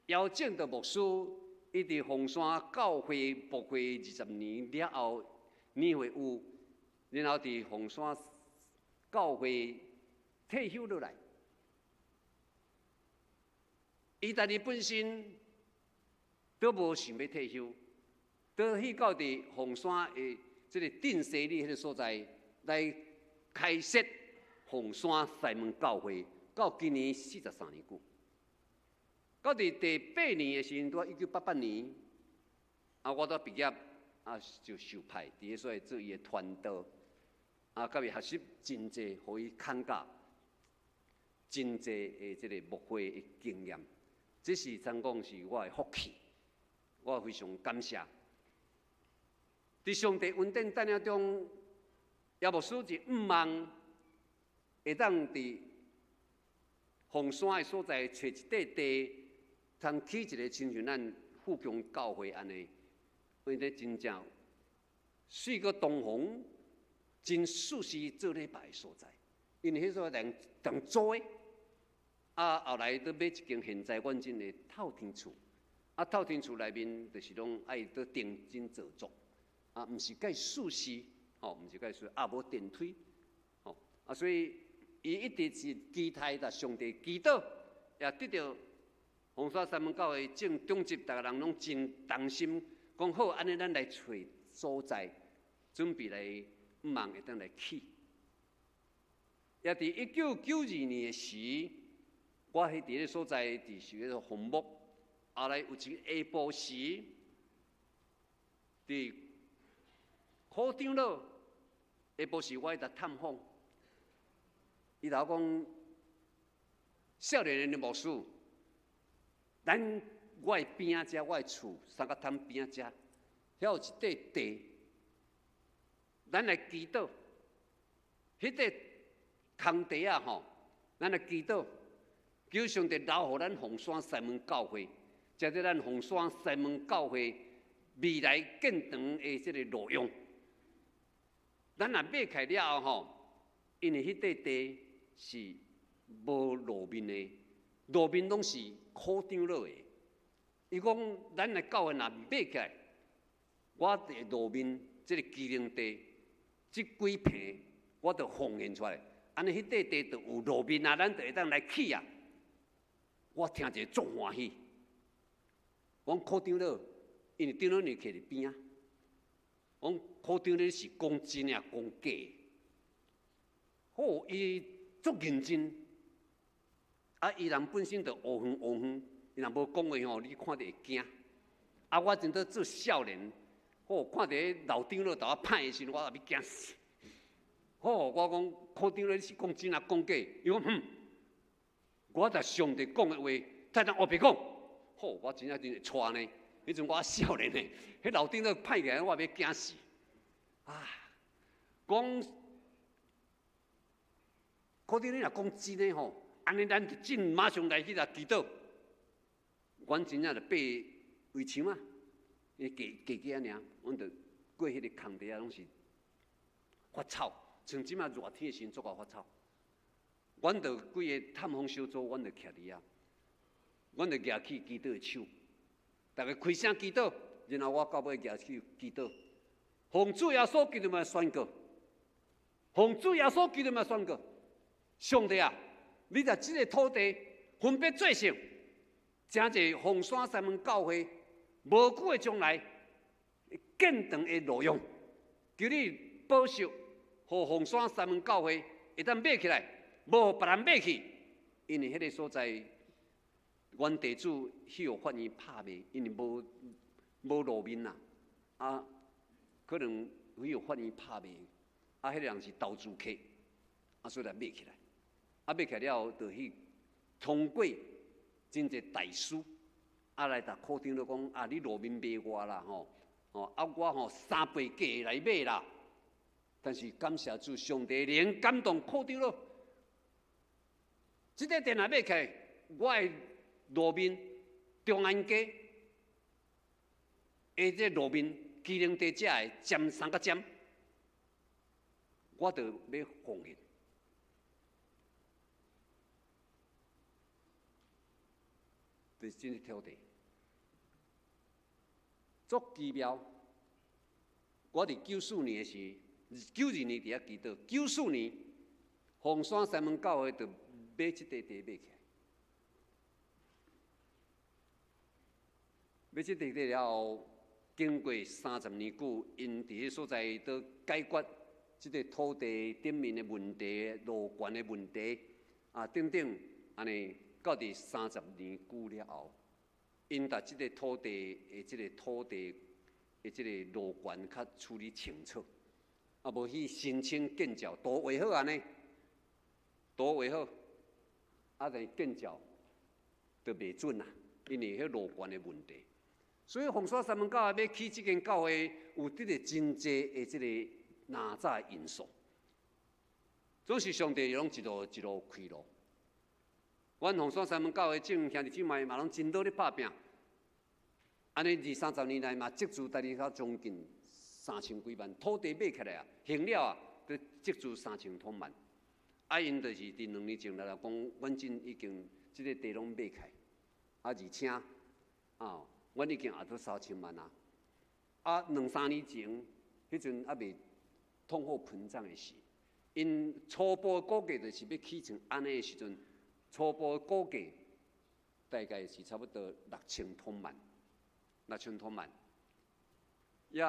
姚正德牧師，伊佇鳳山教會牧會二十年了後，年歲有，然後佇鳳山教會退休落來。伊家己本身都無想欲退休，都去到佇鳳山的這个鎮西里彼个所在來開設鳳山西門教會，到今年43年久。到佇第八年的時陣，拄1988年，啊，我拄畢業，啊，就受派佇彼所在做伊的傳道，啊，佮伊學習真濟，予伊看教真濟的這个牧會的經驗，這是真講是我的福氣，我非常感謝。佇上帝恩典帶領中，葉牧師就向望會當佇鳳山的所在揣一塊地，通起一个親像咱富強教會按呢，因為真正水閣東風，真適時做禮拜的所在。因為彼所在人人租的，啊，後來閣買一間現在阮這的透天厝，啊，透天厝內面就是攏愛閣定真做作，啊，毋是蓋舒適，吼，毋是蓋舒，啊，無電梯，吼，啊，所以伊一直是期待共上帝祈禱，也得著鳳山西門教會正長執，逐个人攏真同心，講好，按呢咱來揣所在，準備來向望會當來起。也佇1992年的時，我彼佇彼个所在佇是彼个紅木，後來有一個下晡時，佇苦長老下晡時，我去探訪，伊頭講少年的牧師，咱我的邊仔遮，我的厝三角潭邊仔遮，遐有一塊地，咱來祈禱，彼塊空地仔吼，咱來祈禱，求上帝留予咱鳳山西門教會，成做咱鳳山西門教會未來建堂的這個路用。咱若買起來了後吼，因為彼塊地是無路面的，路面攏是苦長老的。伊講，咱的教會若買起來，我佇路面這個基隆地，這幾坪我就奉獻出來，按呢彼塊地就有路面啊，咱就會當來起啊。我聽者足歡喜。我講苦長老，因為長老你徛佇邊仔。我講苦長老是講真抑講假？好，伊足認真。啊，伊人本身就烏昏烏昏，伊若無講話吼，你看著會驚。啊，我陣做少年，好看著彼老長老共我拍的時陣，我也欲驚死。好，我講苦長老你是講真抑講假？伊講哼，我著上帝講的話，才當烏白講。好，我真正真會掣呢。彼陣我少年呢，彼老長老拍起來，我欲驚死。啊，講苦長老若講真的吼，按呢咱就真馬上來去來祈禱。阮真正就爬圍牆啊，伊加加幾仔爾，阮就過彼个空地啊，攏是發臭，像這馬熱天的時陣足夠發臭。阮就規个探訪小組，阮就徛佇遐，阮就舉起祈禱的手，逐家開聲祈禱，然後我到尾舉手祈禱，奉主耶穌基督名宣告，奉主耶穌基督名宣告，上帝啊，你佇這個土地分別做聖，成做鳳山西門教會無久的將來建堂的路用，求你保守，予鳳山西門教會會當買起來，無予別人買去，因為彼个所在，阮地主去予法院拍賣，因為無路面啦，啊，可能去予法院拍賣，啊，彼个人是投資客，啊，所以來買起來，啊，買起來了後，就去通過真濟大師，啊，來共苦長老講，啊，你路面賣我啦，吼，吼，啊，我吼三倍價來買啦。但是感謝主，上帝靈感動苦長老，這塊地若買起來，我的路面中安街的這路面基隆地這的占三角尖，我就欲奉獻。就是這個土地，足奇妙。我佇94年的時，92年佇遐祈禱，94年鳳山西門教會就買這塊地買起來，買這塊地了後，經過30年久，𪜶佇彼所在都解決這個土地頂面的問題、路權的問題啊等等，按呢到佇三十年久了後，𪜶共這個土地的這個土地的這個路權較處理清楚，啊無去申請建造圖畫好按呢，圖畫好，啊但建造就袂准啦，因為彼路權的問題。所以鳳山三門教會欲起這間教會，有得著真濟的這個哪吒因素，總是上帝攏一路一路開路。阮鳳山三門教會眾兄弟姊妹嘛攏真努力拍拚，按呢二三十年來嘛積資大約將近三千幾萬，土地買起來啊，還了啊，閣積資三千多萬。啊，𪜶就是佇兩年前來講，阮真已經這個地攏買起來，啊，而且啊，阮已經也都三千萬啊。啊，兩三年前，彼陣猶未通貨膨脹的時，𪜶初步估計就是欲起成按呢的時陣，初步估計大概是差不多六千多萬，六千多萬。也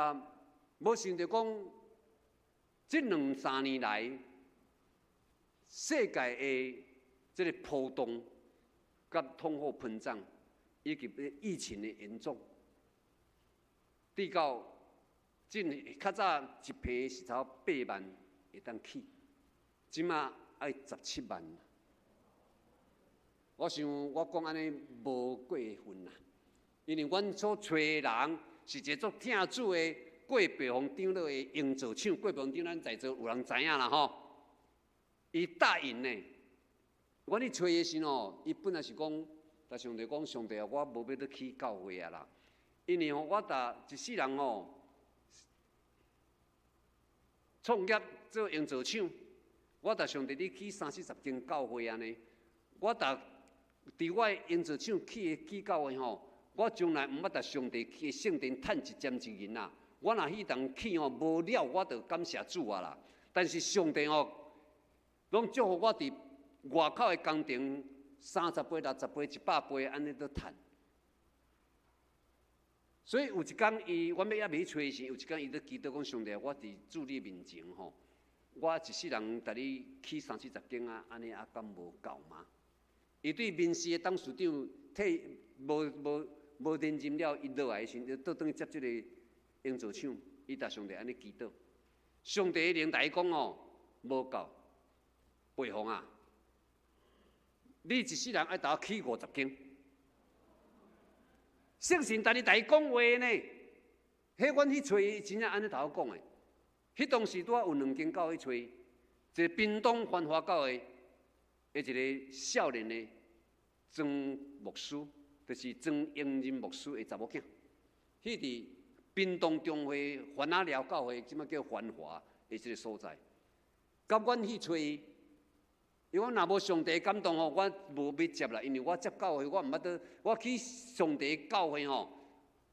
無想著講，這兩三年來，世界的這個波動、佮通貨膨脹，以及疫情的嚴重，直到進較早一坪是差8萬會當起，這馬愛17萬。我想我講按呢無過分啦，因為阮所揣的人是一個足疼主的郭白鳳長老的營造廠，郭白鳳長咱在座有人知影啦吼。伊答應呢，阮去揣的時吼，伊本來是講，共上帝講，上帝啊，我無欲閣起教會啊啦，因為吼，我逐一世人吼，創業做營造廠，我共上帝你起三四十間教會按呢，我逐佇我的營造廠起的起教會吼，我從來毋捌共上帝起的聖殿趁一針一銀啦。我若彼當起吼無了，我就感謝主啊啦。但是上帝吼，攏祝福我佇外口的工程30倍、60倍、100倍按呢咧趁。所以有一工伊，阮欲猶未去揣時，有一工伊咧祈禱講上帝，我佇主你面前吼，我一世人共你起三四十間啊，按呢啊敢無夠嗎？伊對民視的董事長退無無無連任了，伊落來的時陣，倒轉去接這個營造廠，伊共上帝按呢祈禱，上帝的靈共伊講哦，無夠，白鳳啊，你一世人愛共我起50間。聖神逐日共伊講話呢，彼阮去揣伊，真正按呢共我講的。彼當時拄仔有兩間教會揣，一個屏東繁華教會的一個少年的莊牧師，就是莊英仁牧師的查某囝。彼佇屏東中會番仔寮教會，這馬叫繁華的這個所在。佮阮去揣伊，因為我若無上帝感動吼，我無欲接啦。因為我接教會，我毋捌倒，我去上帝教會吼，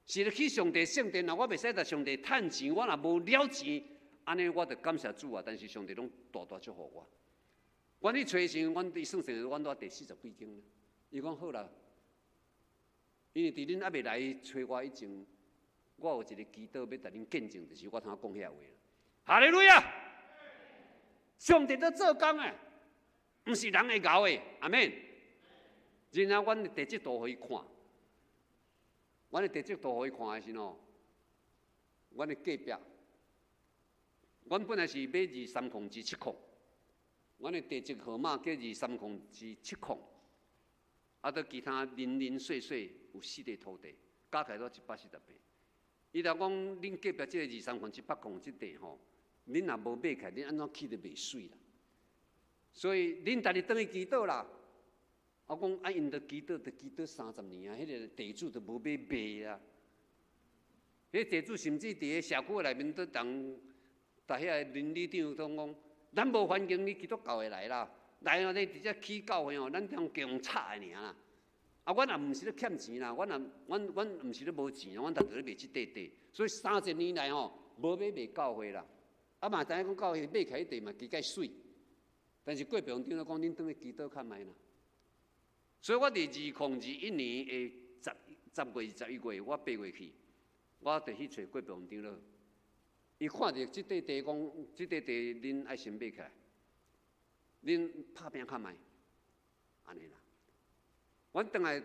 是咧去上帝聖殿啊，我袂使共上帝趁錢，我若無了錢，按呢我就感謝主啊。但是上帝攏大大祝福我。阮去揣時，阮佇算算，阮拄第四十幾間。伊講好啦，因為佇恁猶未來揣我以前，我有一個祈禱欲共恁見證，就是我頭講遐話。哈利路亞！上帝咧做工的，毋是人會𠢕的，阿們。然後阮的地質圖予伊看，阮的地質圖予伊看的時吼，阮的隔壁，阮本來是買230-7，阮的地籍號碼叫二三空之七空，啊，閣其他零零碎碎有四塊土地，加起來都140坪。伊就講，恁隔壁這個230-8這地吼，恁若無買起來，恁按怎起都袂媠啦。所以恁逐日轉去祈禱啦。我講啊，𪜶著祈禱，著祈禱30年啊，彼個地主都無欲賣啊。彼個地主甚至佇個社區內面都同逐遐個鄰里長講講，咱無歡迎你基督教的來啦，來哦，你直接起教會哦，咱通共炒的爾啦。啊，阮也毋是咧欠錢啦，阮也阮阮毋是咧無錢，阮逐著咧賣這塊地，所以三十年來吼，無欲賣教會啦。啊嘛知影講教會買起來地嘛加較媠，但是郭長長講，恁轉去祈禱看覓啦。所以我佇2021年的10月21月，我8月去，我就去揣郭長長了。伊看著這塊地講，這塊地恁愛先買起來，恁拍拚看覓，按呢啦。阮轉來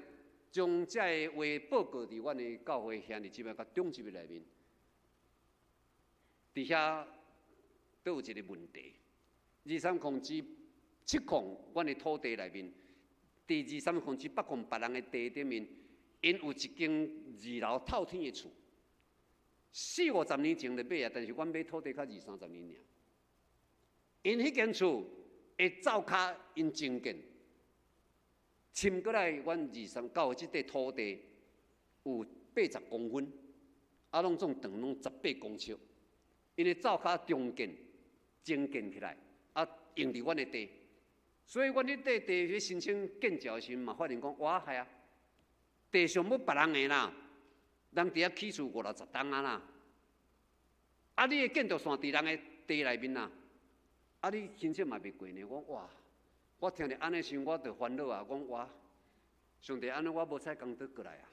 將這个話報告佇阮的教會兄弟姊妹佮長執的內面，佇遐都有一個問題。230-7，阮的土地內面，佇230-8別人的地頂面，𪜶有一間二樓透天的厝，四五十年前就買啊，但是阮買土地較二三十年爾。𪜶彼間厝的灶跤，𪜶增建，侵過來阮二三九這塊土地有80公分，啊，攏總長攏18公尺。𪜶的灶跤中建增建起來，啊，用佇阮的地，所以阮彼塊地去申請建造的時陣嘛，發現講哇係啊，地上欲別人的啦，人佇遐起厝五六十棟啊啦，啊，你的建築線佇人的地內面啦，啊，你申請嘛袂過呢？我哇，我聽著按呢時，我就煩惱啊！講哇，上帝按呢，我無彩工倒過來啊！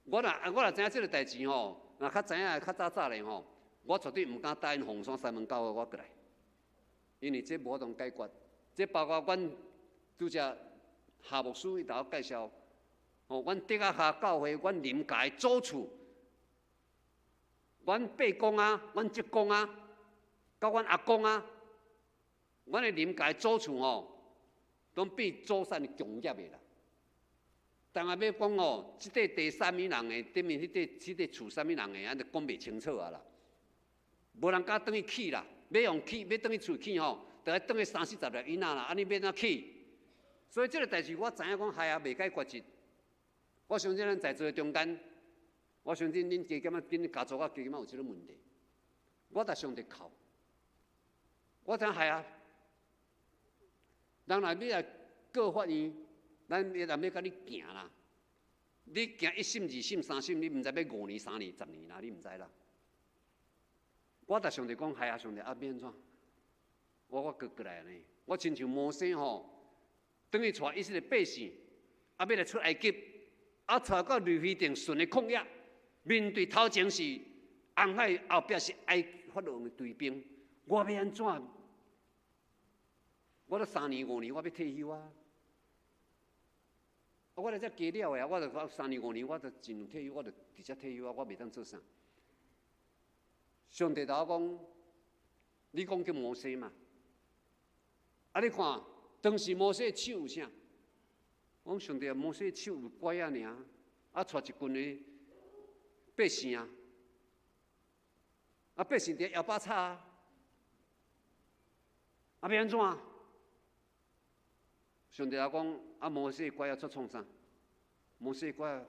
我若知影這個代誌吼，若較知影較早早咧吼，我絕對毋敢答應鳳山西門教會我過來，因為這無法度解決。這包括阮拄才夏牧師伊頭介紹，吼，阮竹仔下教會，阮林家的祖厝，阮伯公啊，阮叔公啊，佮阮阿公啊，阮的林家祖厝吼，攏变祖产共业的啦。但若欲讲吼，這塊地啥物人的，頂面彼塊厝啥物人的，按呢講袂清楚啊啦。無人敢轉去起啦，欲用起，欲轉去厝起吼，著愛轉去三四十粒囡仔啦，按呢欲按怎起？所以這個代誌我知影講，害啊袂解決一。我相信咱在座的中間，我相信恁加減仔，恁家族啊加減仔有這個問題。我共上帝哭，我知影害啊。人若欲來告法院，咱欲人欲共你行啦。你行一審、二審、三審，你毋知欲5年、3年、10年啦，你毋知啦。我共上帝講，害啊，上帝啊，欲按怎？我閣過來按呢，我親像摩西吼，轉去帶以色列百姓，啊，欲來出埃及，啊，帶到呂非定順的曠野，面對頭前是紅海，後壁是埃法老王的追兵，我欲按怎？我都3年5年，我欲退休啊！啊，我來遮加了的啊，我就講3年5年，我就盡量退休，我就直接退休啊，我袂當做啥。上帝共我講，你講叫摩西嘛？啊，你看當時摩西的手有啥？我講上帝啊，摩西的手有拐仔爾，啊，帶一群的百姓啊，啊，百姓佇搖擺吵啊，啊，欲按怎？上帝也講，啊，摩西的拐仔出創啥？摩西的拐仔，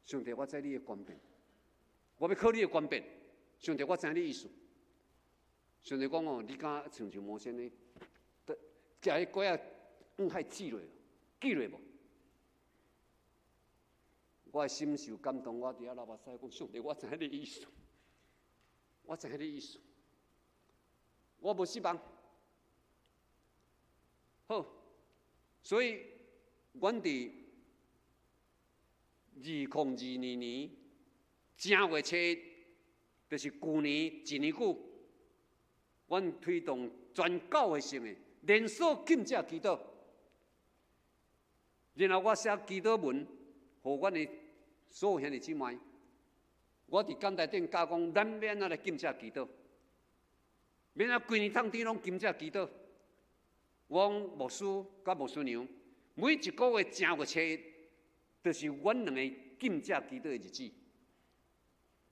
上帝，我知你的權柄，我欲靠你的權柄。上帝，我知你意思。上帝講哦，你敢親像摩西呢？共彼拐仔往海擲落，記落無？我的心受感動，我佇遐流目屎，講上帝，我知你意思，我知你意思，我無失望。好，所以，阮佇2022年正月初一，就是舊年一年久，阮推動全教會性的連鎖禁食祈禱，然後我寫祈禱文，予阮的所有兄弟姊妹，我佇講台頂教講，咱欲按怎來禁食祈禱，欲按怎規年通天攏禁食祈禱。我講牧師佮牧師娘，每一個月正月初一，就是阮兩个禁食祈禱的日子，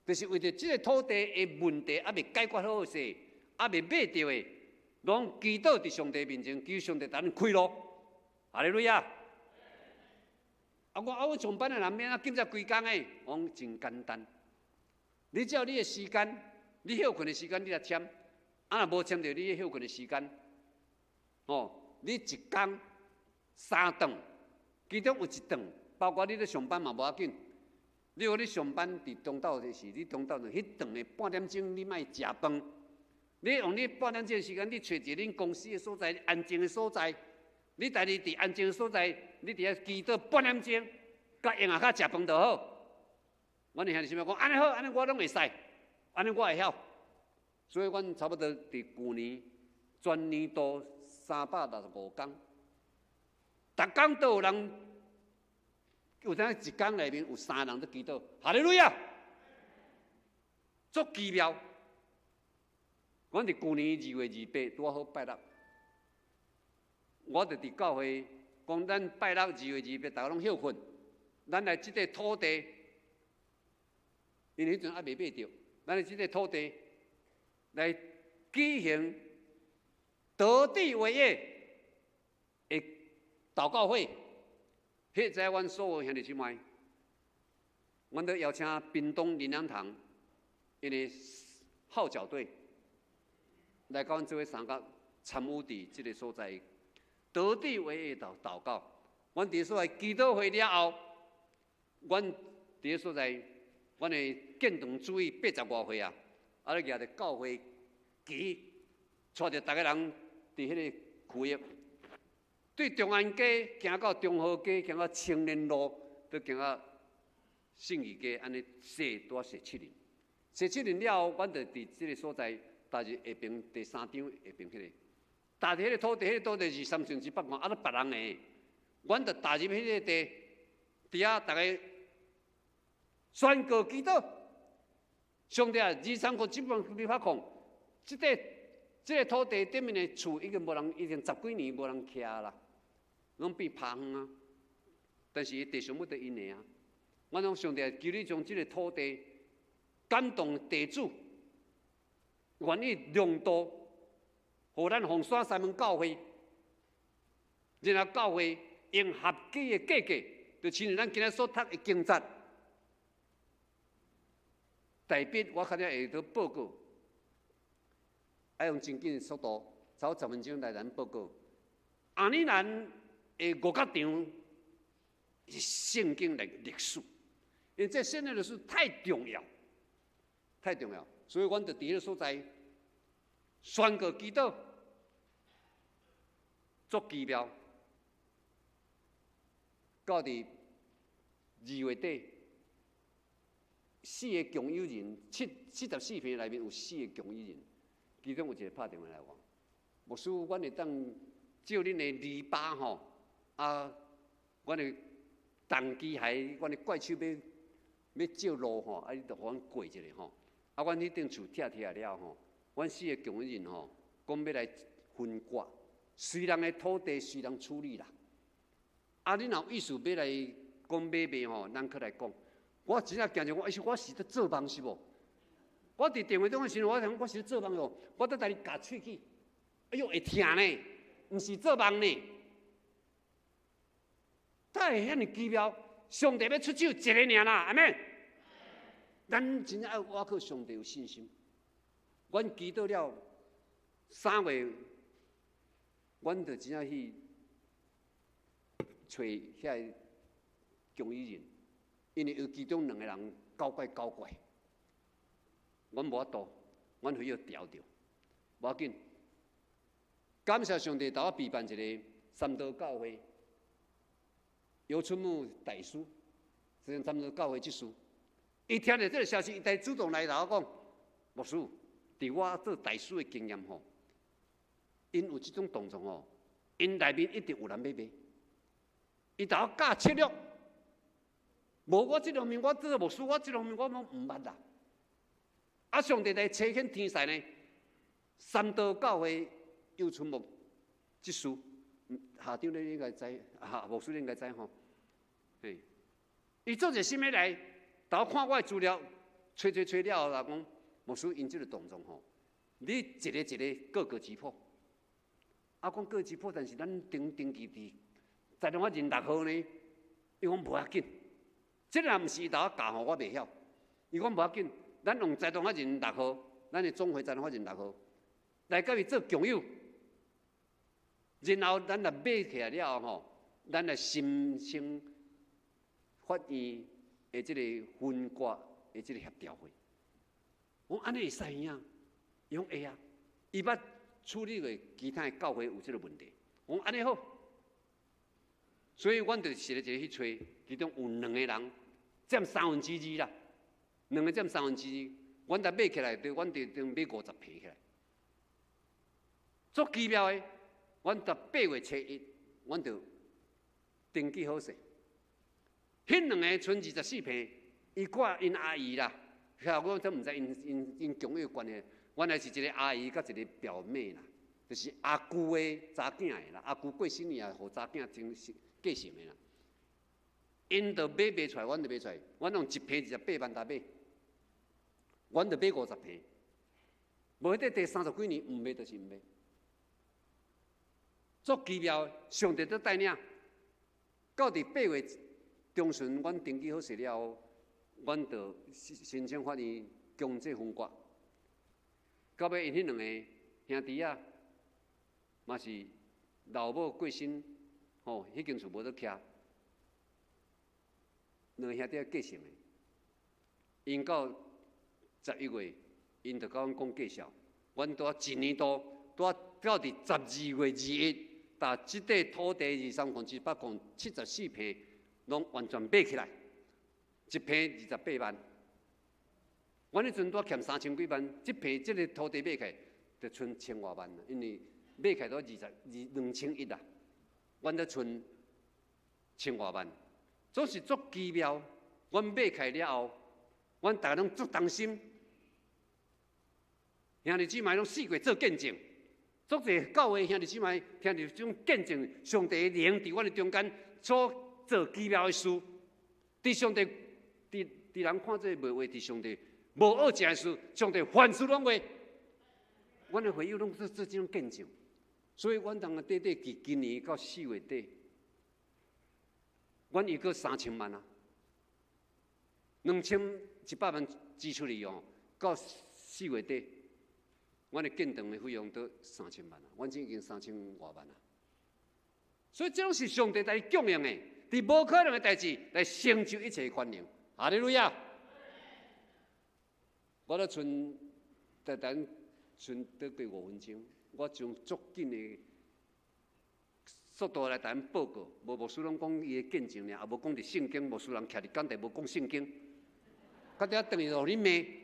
就是為著這个土地的問題猶未解決好勢，猶未買著的，攏祈禱佇上帝面前，求上帝共咱開路。哈利路亞！啊，我啊，我上班的人欲按怎禁食規工的？我講真簡單，你照你的時間，你歇睏的時間你來簽，啊若無簽著你歇睏的時間，哦，你一工三頓，其中有一頓，包括你咧上班嘛無要緊。你如果你上班佇中晝的時，你中晝彼頓的半點鐘你莫食飯，你用你半點鐘的時間，你揣一个恁公司的所在，安靜的所在，你家己佇安靜的所在，你佇遐祈禱半點鐘，佮閒仔較食飯就好。阮的兄弟姊妹講，按呢好，按呢我攏會使，按呢我會曉。所以，阮差不多佇舊年全年度365工，逐工都有人，有當一工內面有三人佇祈禱，哈利路亞，足奇妙。阮佇舊年2月28拄好拜六，我就佇教會講，咱拜六2月28，逐家攏歇睏，咱來這塊土地，因為彼陣猶未買著，咱來這塊土地來舉行得地為業的禱告會。彼陣阮所有兄弟姊妹，阮都邀請屏東靈糧堂𪜶的號角隊來佮阮做伙相佮參與佇這个所在得地為業禱禱告。阮佇所在祈禱會了後，阮佇所在，阮的建堂主委八十外歲啊，啊咧舉著教會旗，帶著逐个人佇彼个區域，對中安街行到中和街，行到青年路，閣行到信義街，按呢踅拄仔踅七輪，踅七輪了後，阮就佇這个所在，踏入下爿第三張下爿彼个，踏入彼个土地，彼个土地是3300萬，啊，咧別人的，阮就踏入彼个地，佇遐逐个宣告祈禱，上帝啊，二三個這本你發講，這個土地頂面的厝已經無人，已經十幾年無人徛啦，攏變拋荒啊。但是地上要得𪜶的啊。我講上帝，求你將這個土地感動地主，願意讓渡，予咱鳳山西門教會，然後教會用合理的價格，就親像咱今仔所讀的經節。代筆我較早會佇報告，愛用真緊的速度，差不多10分鐘來咱報告。亞尼蘭的五角場是聖經的歷史，因為這聖經歷史太重要，太重要，所以阮就佇彼個所在宣告祈禱，足奇妙。到佇2月底，四個共有人，74坪內面有四個共有人，其中有一個拍電話來我，牧師，阮會當借恁的籬笆吼，啊，阮的重機械，阮的怪手欲借路吼，啊，你著予阮過一下吼，啊，阮彼頂厝拆拆了吼，阮四個共有人吼，講欲來分割，隨人的土地隨人處理啦。啊，你若有意思欲來講買賣吼，咱閣來講。我真正驚著，我意思我是咧做夢是無？我佇電話中的時陣，我想我是咧做夢哦，我佇台裡咬喙齒，哎喲會疼呢，毋是做夢呢。哪會遐爾奇妙？上帝欲出手一个爾啦，阿們。咱真正愛倚靠上帝有信心。阮祈禱了3月，阮就真正去揣遐个共有人。因為有其中兩個人搞怪搞怪，阮無法度，阮非要調著，無要緊。感謝上帝，替我備辦一個三道教會姚春木大師，這三道教會執事。伊聽著這個消息，伊主動來共我講，牧師，佇我做大師的經驗吼，𪜶有這種動作吼，𪜶內面一定有人欲賣。伊共我教策略。無我這方面，我做牧師，我這方面我攏毋捌啦。啊，上帝來差遣天使呢，三道教會姚春木執事，校長你應該知，啊，牧師你應該知吼。嘿，伊做者啥物來？共我看我的資料，揣揣揣了後，就講牧師𪜶這個動作吼，你一個一個各個擊破。啊，講各個擊破，但是咱登記佇在兩法人六號呢，伊講無要緊。這若毋是伊共我教吼，我袂曉。伊講無要緊，咱用財團法人六號，咱的總會財團法人六號來佮伊做共有。然後咱若買起來了後吼，咱來申請法院的這個分割的這個協調會。我講按呢會使啊？伊講會啊。伊捌處理過其他的教會有這個問題。我講按呢好。所以阮就一个一個去揣，其中有兩個人佔2/3啦，兩個佔三分之二，阮若買起來，就阮就等於買50坪起來。足奇妙的，阮佇8月初1，阮就登記好勢。彼兩个賰24坪，伊看𪜶阿姨啦，我都毋知𪜶共有關係，原來是一個阿姨佮一個表妹啦，就是阿舅的查囝的啦，阿舅過身去也予查囝繼繼承的啦。𪜶就買袂出來，阮就買出來，阮用一坪28萬來買，阮就買50坪。無彼塊地30幾年毋賣就是毋賣。足奇妙，上帝都帶領，到佇8月中旬，阮登記好勢了後，阮就申請法院強制分割。到尾𪜶彼兩个兄弟仔，嘛是老母過身，吼，彼間厝無得徛，兩個兄弟仔繼承的。𪜶到11月，𪜶就共阮講介紹，阮拄仔一年多，拄仔到佇12月21，把這塊土地23空700空74坪，攏完全買起來，一坪28萬。阮彼陣拄仔欠3000幾萬，這坪這个土地買起來就賰千外萬啦，因為買起來都22,100啦，阮才賰千外萬，總是足奇妙。阮買起來了後，阮逐个攏足擔心，兄弟姊妹攏四界做見證，足濟教會兄弟姊妹聽著這種見證，上帝的靈佇阮的中間所做奇妙的事，佇上帝佇佇人看做袂話，佇上帝無惡食的事，上帝凡事攏會。阮的會友攏做做這種見證，所以阮當啊短短期今年到4月底，阮又閣3000萬啊，2100萬支出去哦，到4月底，阮的建堂的費用都三千萬啊，阮已經3000外萬啊。所以這攏是上帝來供應的，佇無可能的代誌來成就一切權能。哈利路亞！我咧賰等等賰得過5分鐘，我將足緊的速度來共恁報告。無牧師攏講伊的見證爾，也無講佇聖經，牧師人徛佇講台無講聖經，到底轉去予恁罵。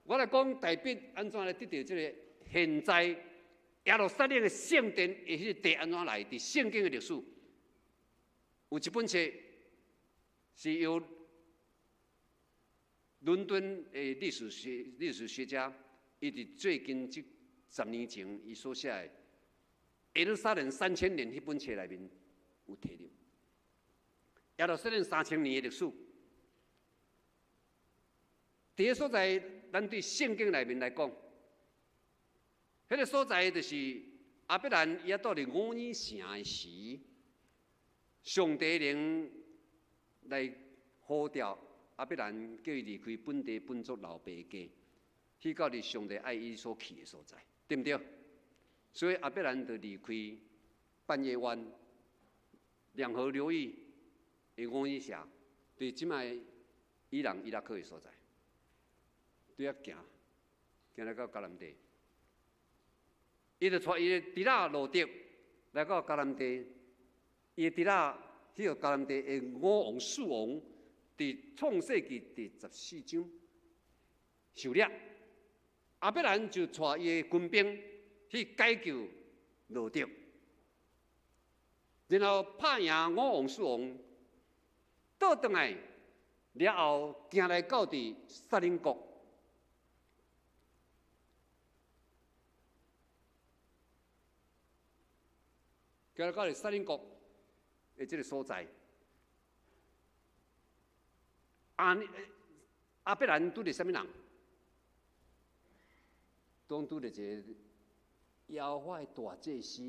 我來講大衛按怎來得著這个現在耶路撒冷的聖殿的彼个地按怎來？佇聖經的歷史有一本冊是由倫敦的歷史學家，伊佇最近這10年前，伊所寫的《耶路撒冷三千年》彼本冊內面有提著耶路撒冷三千年的歷史。佇个所在，咱對聖經內面來講，彼个所在就是亞伯蘭伊猶蹛佇吾珥城的時，上帝靈來呼召亞伯蘭，叫伊離開本地本族老爸家，去到佇上帝愛伊所去的所在，對毋對？所以亞伯蘭就離開半月灣兩河流域的吾珥城，佇這擺伊朗伊拉克的所在，對遐行，行來到迦南地，伊就帶伊的侄仔羅得來到迦南地，伊的侄仔去予迦南地的五王四王，佇創世記第14章狩獵，亞伯蘭就帶伊的軍兵去解救羅得，然後拍贏五王四王，倒轉來了後，行來到佇撒冷國。行來到佇撒冷國的這个所在。亞伯蘭拄著啥物人？當拄著一个耶和華的大祭司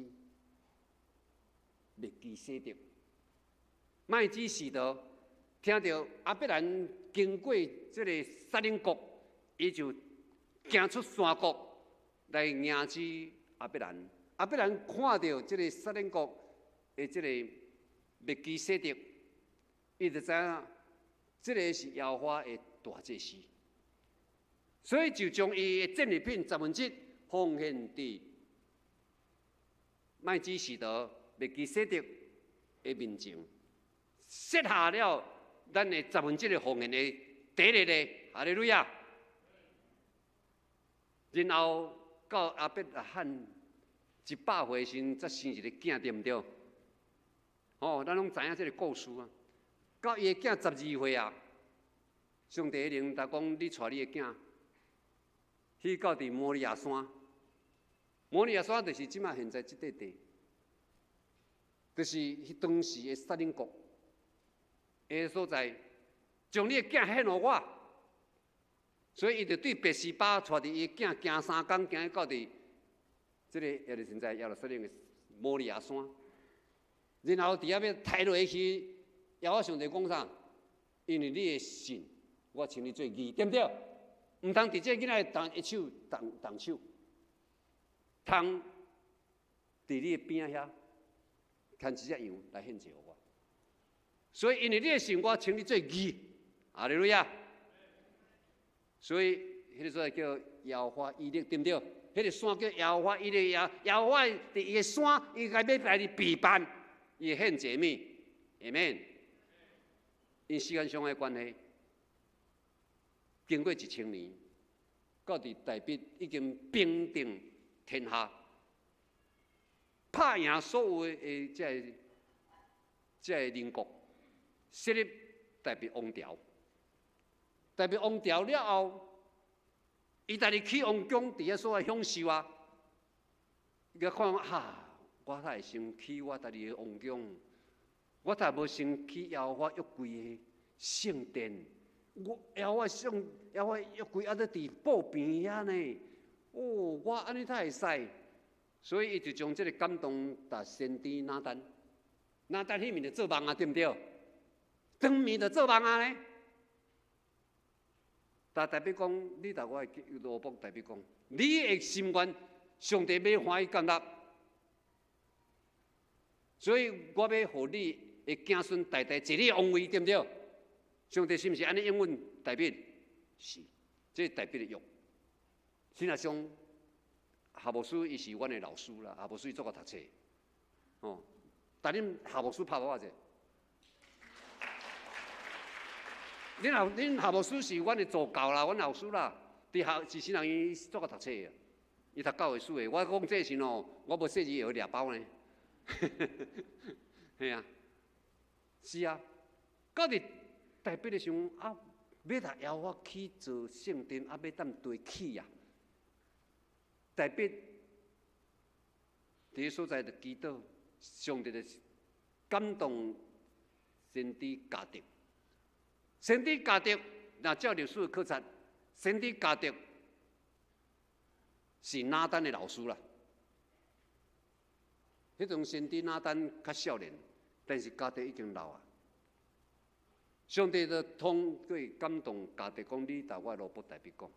麥基洗德。麥基洗德聽著亞伯蘭經過這个撒冷國，伊就行出山谷來迎接亞伯蘭。亞伯蘭看著這个撒冷國的這个麥基洗德，伊就知影這个是耶和華的大祭司，所以就將伊的戰利品十分之一奉獻佇麥基洗德、麥基洗德的面前，設下了咱的十分之一的奉獻的第一个，哈利路亞。然後到亞伯拉罕100歲時，才生一个囝，對毋對？吼，咱攏知影這个故事啊。到伊的囝12歲啊，上帝的靈就講：你帶你的囝去到佇摩利亞山。摩利亞山就是這擺現在這塊地，就是彼當時的撒冷國的所在，將你的囝獻予我。所以伊就對別是巴帶著伊的囝行3工，行到佇這个也就是現在耶路撒冷的摩利亞山，然後佇遐欲刣落去。耶和華上帝講啥？因為你的信，我稱你做義，對毋對？毋通佇這个囡仔動一手動動手，通佇你的邊仔遐牽一隻羊來獻祭予我。所以因為你的信，我稱你做義。哈利路亞。所以彼个所在叫耶和華以勒，對毋對？彼个山叫耶和華以勒，耶和華佇伊的山，伊該欲來備辦伊的獻祭物，阿們。因時間上的關係，經過1000年，到佇大衛已經平定天下，拍贏所有的這个鄰國，設立大衛王朝。大衛王朝了後，伊家己去王宮佇遐所在享受啊。伊共看哈，我才會先去我家己的王宮，我才無先去耶和華約櫃的聖殿。我耶和華聖耶和華約櫃猶閣佇布棚遐呢。哦，我按呢才會使。所以伊就將這个感動予先知拿單，拿單彼暝就做夢啊，對毋對？當暝就做夢啊呢。但大衛講，你共我的奴僕大衛講，你的心願，上帝欲歡喜悅納，所以我欲予你的子孫代代坐你的王位，對毋對？上帝是毋是按呢應允大衛？是，這是大衛的約。事實上，夏牧師伊是阮的老師啦，夏牧師伊足𠢕讀冊，哦，但恁夏牧師拍我者。恁老恁夏牧師是阮的助教啦，阮老師啦，佇校是新人伊足𠢕讀冊的，伊讀教會史的。我講這時吼，我無細字會掠包呢。嘿啊，是啊，到底大衛咧想啊，欲共耶和華去做聖殿，啊，欲等地起啊。大衛佇个所在就祈禱，上帝就感動先知迦得。先知迦得，若照歷史的考察，先知迦得是拿單的老師啦。彼陣先知拿單較少年，但是迦得已經老啊。上帝就通過感動迦得講：你共我的奴僕大衛講，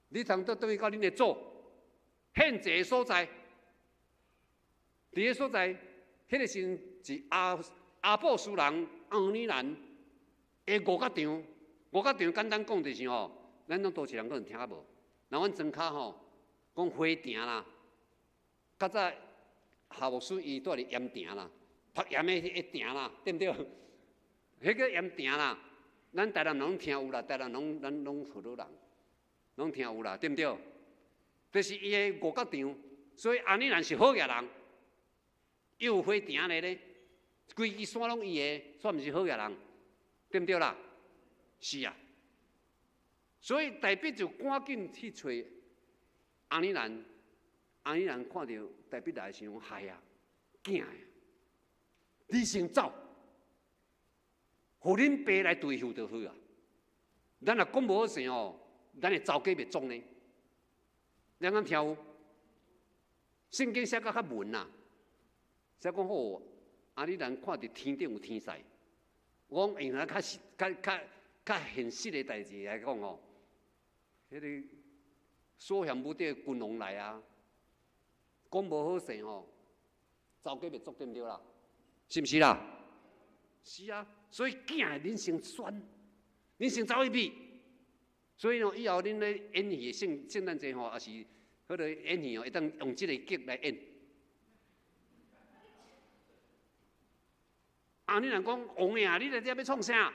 你通倒轉去到恁的祖獻祭的所在，佇个所在，彼个時陣是耶布斯人亞尼蘭的五角場，五角場簡單講就是吼，咱攏都市人可能聽較無。若阮莊跤吼講花埕啦，較早夏牧師伊住佇鹽埕啦，曝鹽的彼埕啦，對毋對？彼个鹽埕啦，咱台南攏聽有啦，台南攏咱攏河洛人，攏聽有啦，對毋對？就是伊的五角場，所以亞尼蘭是好額人，伊有花埕咧咧，規支山攏伊的，煞毋是好額人，對毋對啦？是啊，所以大衛就趕緊去揣亞尼蘭，亞尼蘭看著大衛來時，講害啊，囝啊，你先走，予恁爸來對付就好啊。咱若講無好勢哦，咱的查某袂壯呢。你敢聽有？聖經寫甲較文啊，寫講好，亞尼蘭看著天頂有天使，我講用較實、較較較現實的代誌來講吼，彼个所向無敵君王來啊，講無好勢吼，查某袂足對毋對啦？是毋是啦？是啊，所以囝恁先選，恁先走去比。所以哦，以後恁咧演戲的聖聖誕節吼，抑是彼个演戲哦，會當用這个劇來演。啊！你若講王爺，你來遮欲創啥？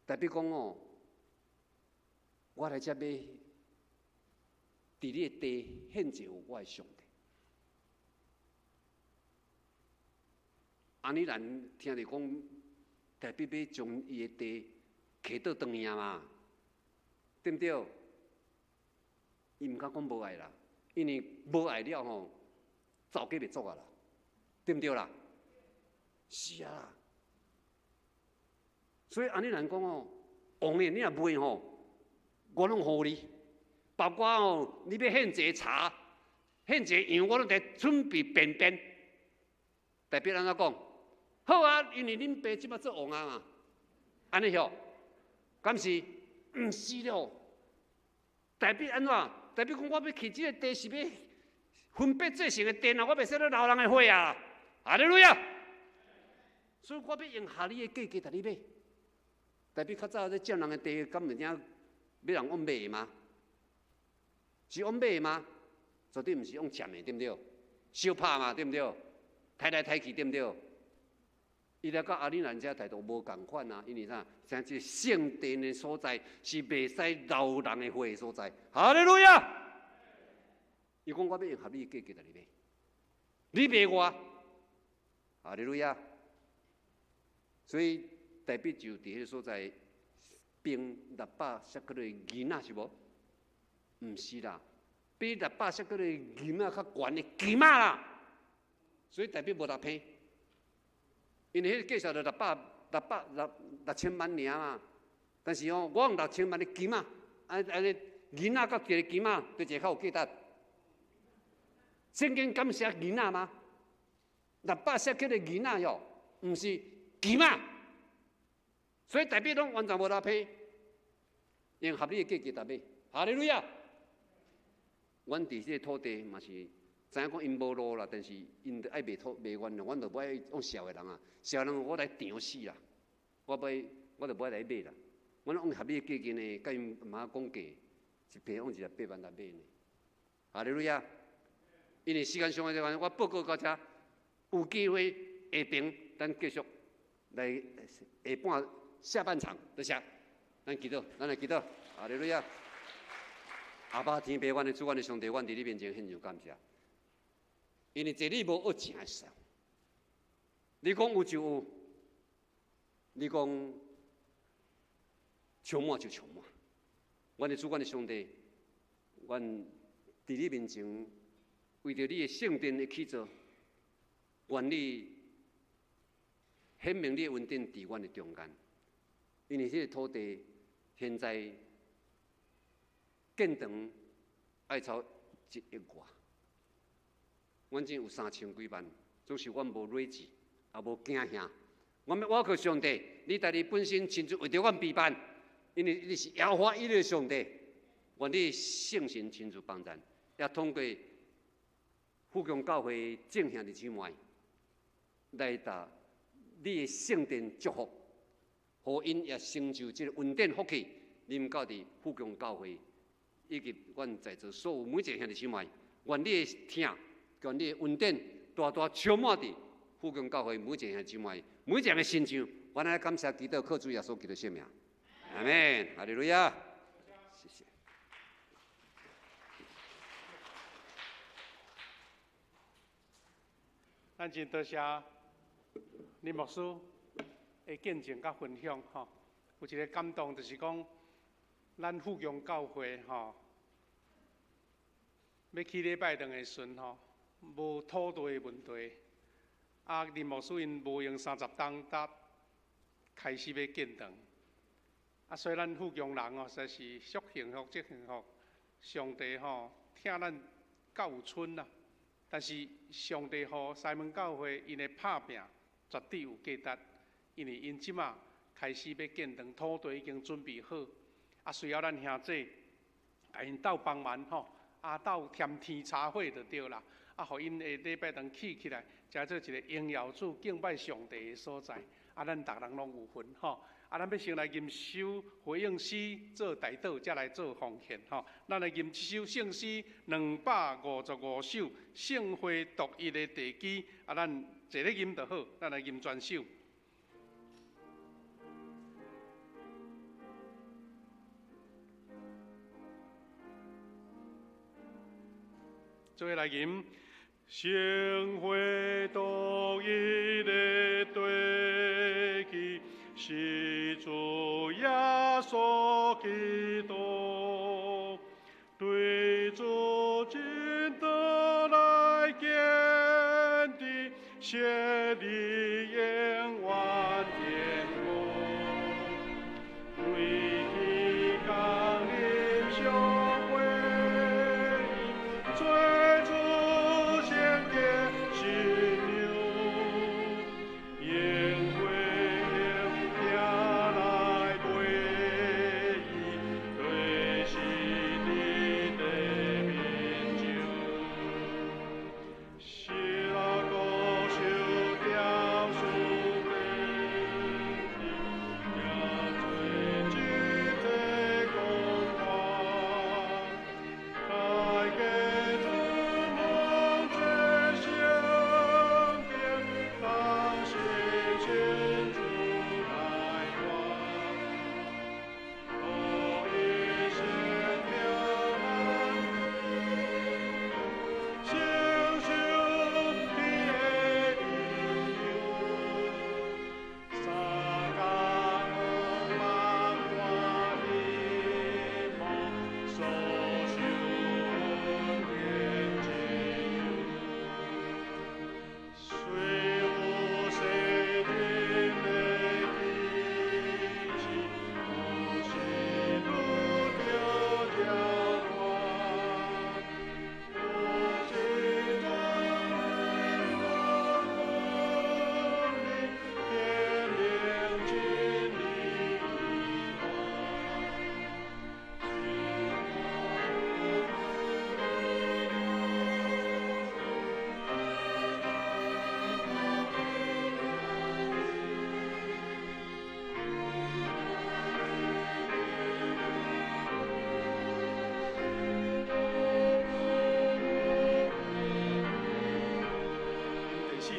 代表講哦，我來遮欲佇你的地獻祭予我的上帝。啊！你若聽著講，代表欲將伊的地揢倒轉去啊嘛？對毋對？伊毋敢講無愛啦，因為無愛了吼，查某袂足啊啦，對毋對啦？是啊。所以按呢人講哦，王爺你若賣吼，我攏予你，包括哦，你欲獻一個柴，獻一個羊，我攏佇準備便便。代表按怎講？好啊，因為恁爸這擺做王啊嘛，按呢曉？敢是？毋是咯。代表按怎？代表講我欲去這個地是欲分別做聖的殿啊，我袂使咧流人的血啊！哈利路亞！所以我欲用合理的價格共你買。代表較早咧佔人的地，敢有影欲人往買的嗎？是往買的嗎？絕對毋是用佔的，對毋對？相拍嘛，對毋對？抬來抬去，對毋對？伊來佮亞尼蘭遮態度無仝款啊，因為啥？像這聖殿的所在是袂使流人的血的所在。哈利路亞！伊講我欲用合理的價格共你買，你賣我。哈利路亞！所以大衛就佇彼个所在，并六百舍客勒银仔是无？毋是啦，比六百舍客勒银仔较悬的金仔啦，所以代表无六平。因为彼个价数就六百六百六六千万尔嘛，但是哦，我用六千万的金仔，按呢银仔佮一个金仔，佗一个较有价值。圣经敢写银仔吗？六百舍客勒银仔哟，毋是金仔，所以代表拢完全无拉批，用合理的价格来买。哈利路亚！阮伫这个土地嘛是知影讲𪜶无路啦，但是𪜶著爱卖土卖阮，阮就无爱往痟的人啊，痟的人我来场死啦，我欲我就无爱来买啦。阮用合理的价钱呢，共𪜶毋通讲价，一坪用28万来买呢。哈利路亚！因为时间上的关系，我报告到遮，有机会下爿，咱继续来下半下半场，多谢。咱祈祷，咱来祈祷。哈利路亚！阿爸天父，阮的主，阮的上帝，阮伫你面前献上感谢。因为这你无恶成的事，你讲有就有，你讲充满就充满。阮的主，阮的上帝，阮伫你面前，为著你的圣殿的起造，愿你显明你的恩典伫阮的中间。因为这个土地现在建堂爱超1亿外，阮只有3000几万，总是阮无累积，也无惊吓。阮欲倚靠上帝，你家己本身亲自为著阮备办，因为你是耶和华以勒的上帝，愿你圣神亲自帮赞，也通过富强教会众兄弟姊妹来达你的圣殿祝福，予𪜶也成就这个恩典福气，临到伫富强教会以及阮在座所有每一个兄弟姊妹，愿你的疼，愿你的恩典大大充满伫富强教会每一个兄弟姊妹，每一个人的身上。阮来感谢基督，靠主耶稣基督圣名，阿们，哈利路亚，谢谢。咱真多谢林牧师的见证佮分享吼，有一个感动，就是讲咱富强教会吼，欲起礼拜堂的时阵吼，无土地的问题，啊，林牧师𪜶无用30冬才开始欲建堂，啊，所以咱富强人哦，实在是足幸福，足幸福。上帝吼，疼咱够有春啦，但是上帝予西门教会𪜶的拍拚绝对有价值，因为𪜶这马开始欲建堂，土地已经准备好，啊，需要咱兄弟共𪜶斗帮忙吼，啊，斗添添柴火就对啦，啊，予𪜶的礼拜堂起起来，成做一个荣耀主、敬拜上帝的所在，啊，咱逐人拢有份吼。啊，咱欲先来吟首回应诗做代祷，才来做奉献吼。咱来吟这首圣诗255首，圣会独一的地基。啊，咱坐咧吟就好，咱来吟全首。做伙来吟。圣会独一的地基，是主耶稣基督，对主真道来坚持，设立永远天国，对天降临相会，做主圣洁新娘，永会用疼来陪伊，对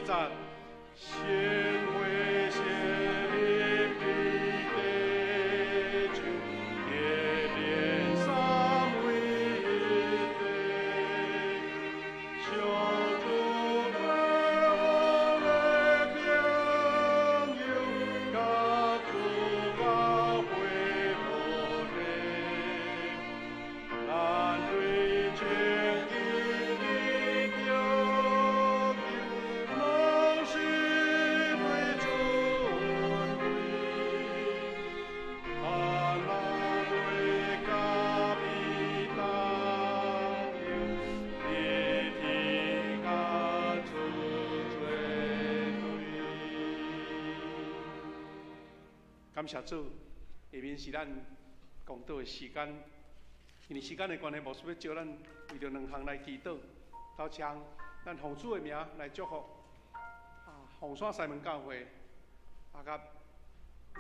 節。先為先的地球，夜連三位一體，上主對我的朋友，甲主教會無地，咱對情義的得救，攏是對主恩惠。啊，咱對甲彼同遊，一天甲主做對。感謝主，下面是咱講道的時間。因為時間的關係，牧師欲招咱為著兩項來祈禱。頭一項，咱奉主的名來祝福鳳山西門教會佮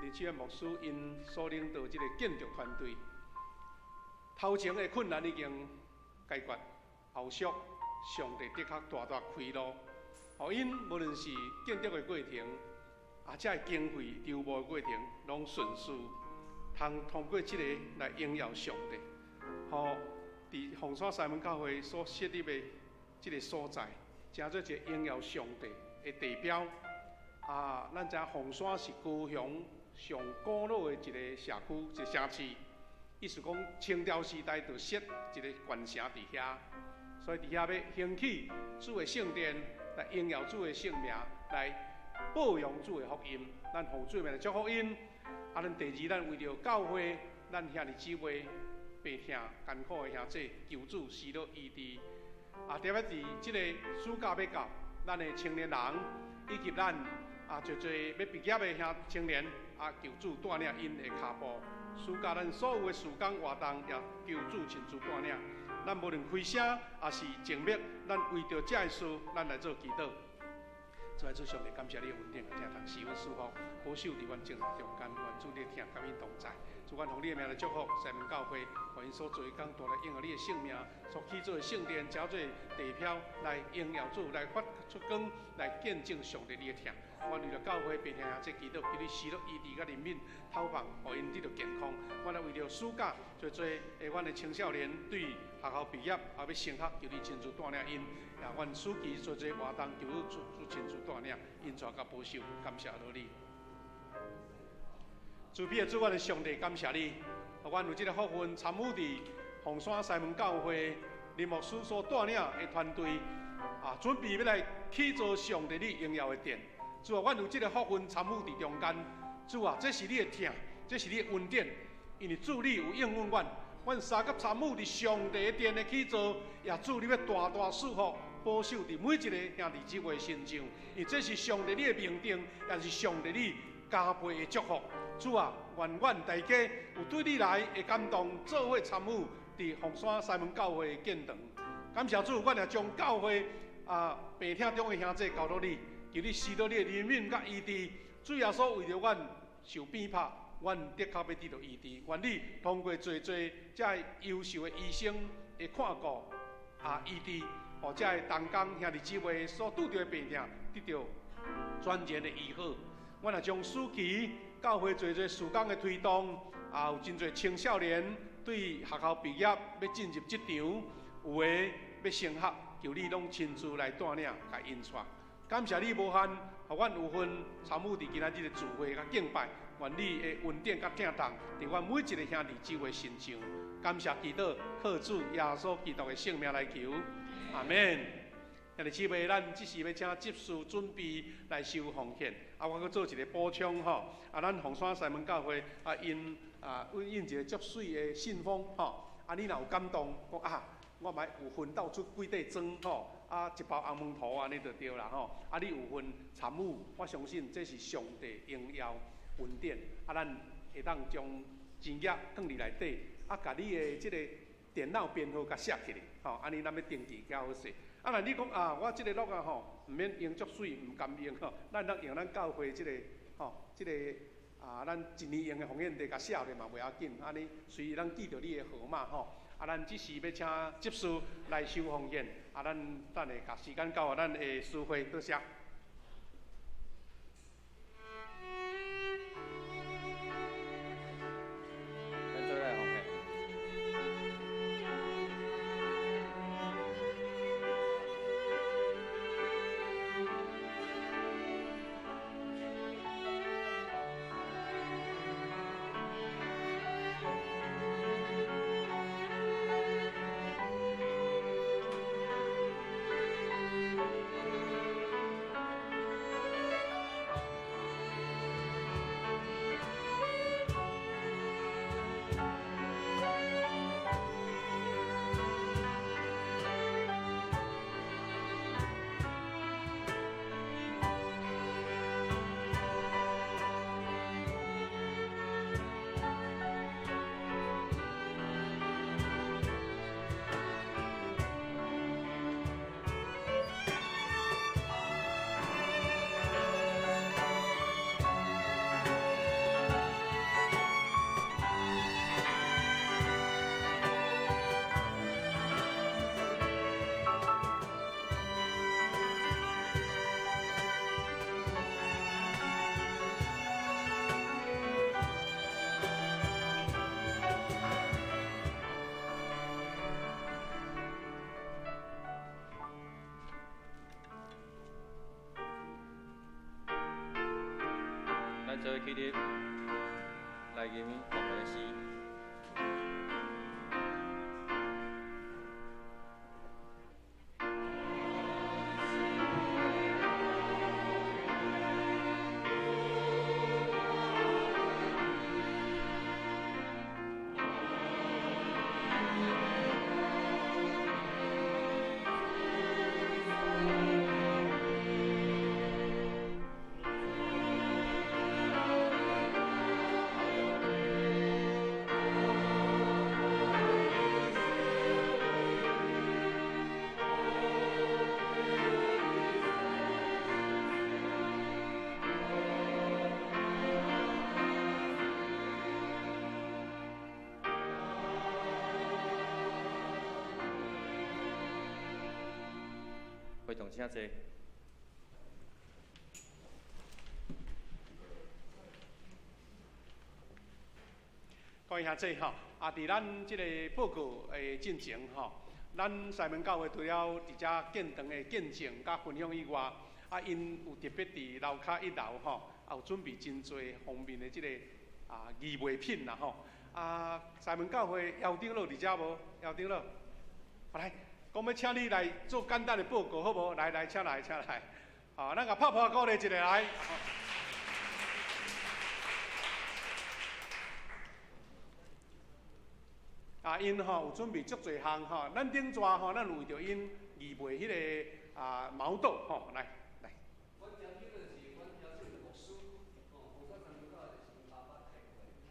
林志遠牧師𪜶所領導這個建築團隊，頭前的困難已經解決，後續上帝的確大大開路，予𪜶無論是建築的過程，或者是經費籌募的過程，攏順遂，通通過這個來榮耀上帝。予佇鳳山西門教會所設立的這個所在，成做一個榮耀上帝的地標。咱知影鳳山是高雄上古老的一個社區，一個城市。意思講，清朝時代就設一個縣城佇遐，所以佇遐欲興起主的聖殿，來榮耀主的聖名，來報揚主的福音。咱奉主的名來祝福𪜶。咱第二，咱為著教會，咱兄弟姊妹病疼艱苦的兄弟，求主施予醫治。特別佇這個暑假欲到，咱的青年人以及咱濟濟欲畢業的兄青年，求主帶領𪜶的跤步。暑假咱所有的事工活動，也求主親自帶領。咱無論開聲，抑是靜默，咱為著這个事，咱來做祈禱。主愛主上帝，感謝你的恩典，聽堂賜阮祝福，保守佇阮眾人中間，願主你的疼佮𪜶同在。主，阮奉你的名來祝福西門教會，予𪜶所做的工，帶來榮耀你的聖名，所起做的聖殿，成做地標來榮耀主，來發出光，來見證上帝你的疼。阮為著教會病疼兄弟祈禱，求你施予醫治佮憐憫，透放，予𪜶得著健康。阮來為著暑假，濟濟的阮的青少年對學校畢業，也欲升學，求你親自帶領𪜶。也阮暑期濟濟活動，求主主親自帶領，引帶佮保守，感謝你。慈悲的主，阮的上帝，感謝你，予阮有這個福分參與佇鳳山西門教會林牧師所帶領的團隊，準備欲來起造上帝你榮耀的殿。主啊，阮有這個福分參與佇中間。主啊，這是你的疼，這是你的恩典，因為主你有應允阮，阮相佮參與佇上帝的殿的起造，也主你欲大大賜福，保守佇每一个兄弟姊妹身上，因為這是上帝你的命定，也是上帝你加倍的祝福。主啊，願阮大家有對你來的感動，做伙參與佇鳳山西門教會的建堂。感謝主，阮也將教會病痛中的兄弟交予你，求你施予你的憐憫佮醫治。主耶穌為著阮受鞭拍，阮的確欲得著醫治。願你通過濟濟遮優秀的醫生的看顧醫治，予遮的同工兄弟姊妹所拄著的病痛得著全然的醫好。阮也將暑期教會濟濟事工的推動，也有真濟青少年對學校畢業欲進入職場，有的欲升學，求你攏親自來帶領，共引帶。感謝你無限，予阮有份參與佇今仔日的聚會佮敬拜，願你的恩典佮疼痛，佇阮每一个兄弟姊妹身上。感謝祈禱，靠主耶穌基督的聖名來求，阿們。兄弟姊妹，咱這時欲請執事準備來收奉獻。我閣做一个補充吼。咱鳳山西門教會𪜶印一个足媠的信封吼。你若有感動，講我嘛有份鬥出幾塊磚吼，一包紅毛土按呢就對啦吼。你有份參與，我相信這是上帝榮耀恩典。咱會當將錢額放佇內底，共你的這個電腦編號共寫起來，吼，按呢咱欲登記較好勢。若你講我這個樂仔吼，毋免用足媠，毋甘用吼，咱通用咱教會這個吼，這個咱一年用的奉獻袋共寫咧嘛袂要緊，按呢隨時咱記著你的號碼吼。咱這時欲請執事來收奉獻，咱等下共時間交予咱的司會，多謝。做伙起立，来吟赞美诗。会众请坐。各位兄弟吼，啊，伫咱这个报告的进前吼，咱西门教会除了伫遮建堂的见证佮分享以外，啊，𪜶有特别伫楼跤一楼吼，也有准备真济方面的这个啊义卖品啦吼。啊，西门教会姚长老伫遮无？姚长老，来。讲欲请你来做简单的报告，好无？来来，请来，请来。好，咱共拍破鼓励一下来。啊，𪜶吼有准备足济项吼，咱顶逝吼，咱有为著𪜶义卖彼个啊毛豆吼，来来。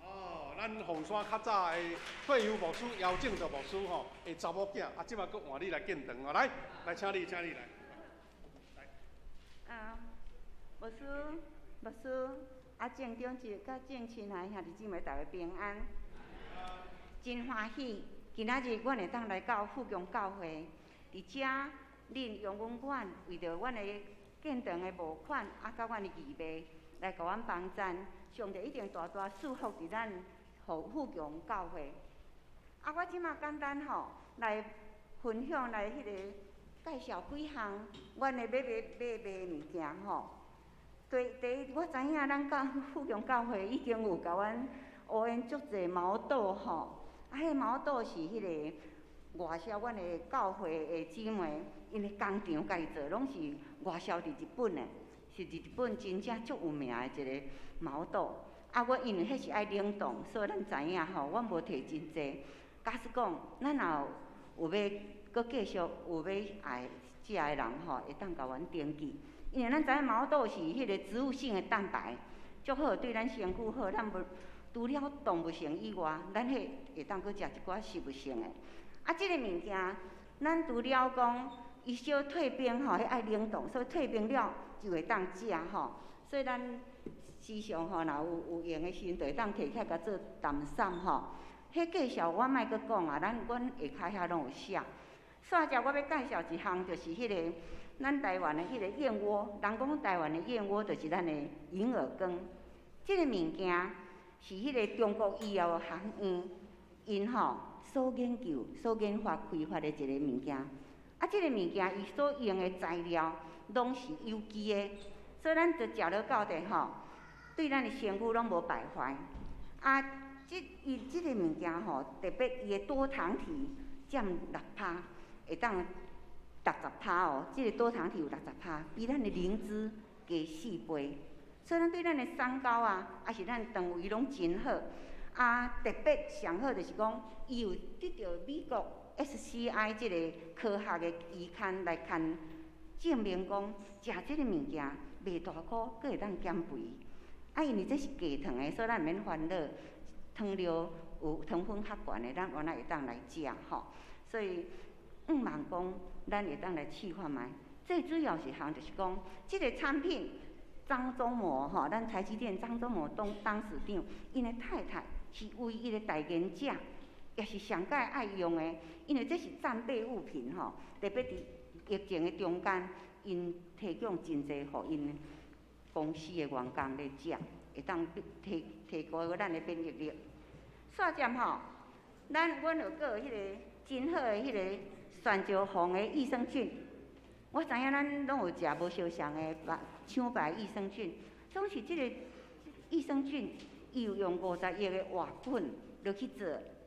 哦，咱凤山较早的退休牧师姚正道牧师吼，的查某囝，啊，这摆阁换你来建堂哦，来，来，请你，请你来。来。啊，牧师，牧师，啊，郑长姊佮郑亲爱兄弟姊妹，大家平安。真欢喜，今仔日阮会当来到富强教会，伫遮恁用阮馆为著阮的建堂的募款，啊，佮阮的义卖来共阮帮赞，上帝一定大大赐福伫咱富强教会。啊，我这马简单吼来分享来彼个介绍几项阮的欲卖买卖物件吼。第第一，我知影咱教富强教会已经有共阮乌烟足济毛豆吼。啊，彼毛豆是彼个外销，阮的教会的姊妹，𪜶的工厂家己做，拢是外销伫日本的，是伫日本真正足有名的一个毛豆。啊，我因为彼是爱冷冻，所以咱知影吼，阮无提真济。假使讲，咱若有欲阁继续有欲爱食的人吼，会当共阮登记。因为咱知影毛豆是彼个植物性的蛋白，足好对咱身躯好，咱无。除了动物性以外，咱彼会当阁食一寡植物性的。啊，这个物件，咱除了讲伊小退冰吼，彼爱冷冻，所以退冰了就会当食吼。所以咱时常吼，若有有闲的时阵，就会当提起来共做淡送吼。彼介绍我莫阁讲啊，咱阮下跤遐拢有写。煞接我欲介绍一项，就是彼个咱台湾的彼个燕窝。人讲台湾的燕窝就是咱的银耳羹，这个物件。是彼个中国医药学院，𪜶吼所研究、所研发、开发的一个物件。啊，这个物件伊所用的材料拢是有机的，所以咱就食落到底吼，对咱的身躯拢无败坏。啊，这伊这个物件吼，特别伊的多糖体占6%，会当60%哦。这个多糖体有60%，比咱的灵芝加4倍。所以咱对咱的三高啊，抑是咱肠胃拢真好。啊，特别上好就是讲，伊有得著美国 SCI 这个科学的期刊来看，证明讲食这个物件袂大苦，阁会当减肥。啊，因为这是低糖的，所以咱毋免烦恼糖尿有糖分较悬的，咱原来会当来食吼。所以，向望讲，咱会当来试看觅。最主要是项就是讲，这个产品。张忠谋吼，咱台积电张忠谋董董事长，𪜶的太太是唯一的代言者，也是上盖爱用的，因为这是战备物品吼，特别伫疫情的中间，𪜶提供真济予𪜶公司的员工咧食，会当提提高咱的免疫力。煞接吼，咱阮有阁有彼个真好的彼个蒜椒红的益生菌。我知影咱拢有食无相仝的白抢白益生菌，总是这个益生菌，伊有用50億的活菌落去做，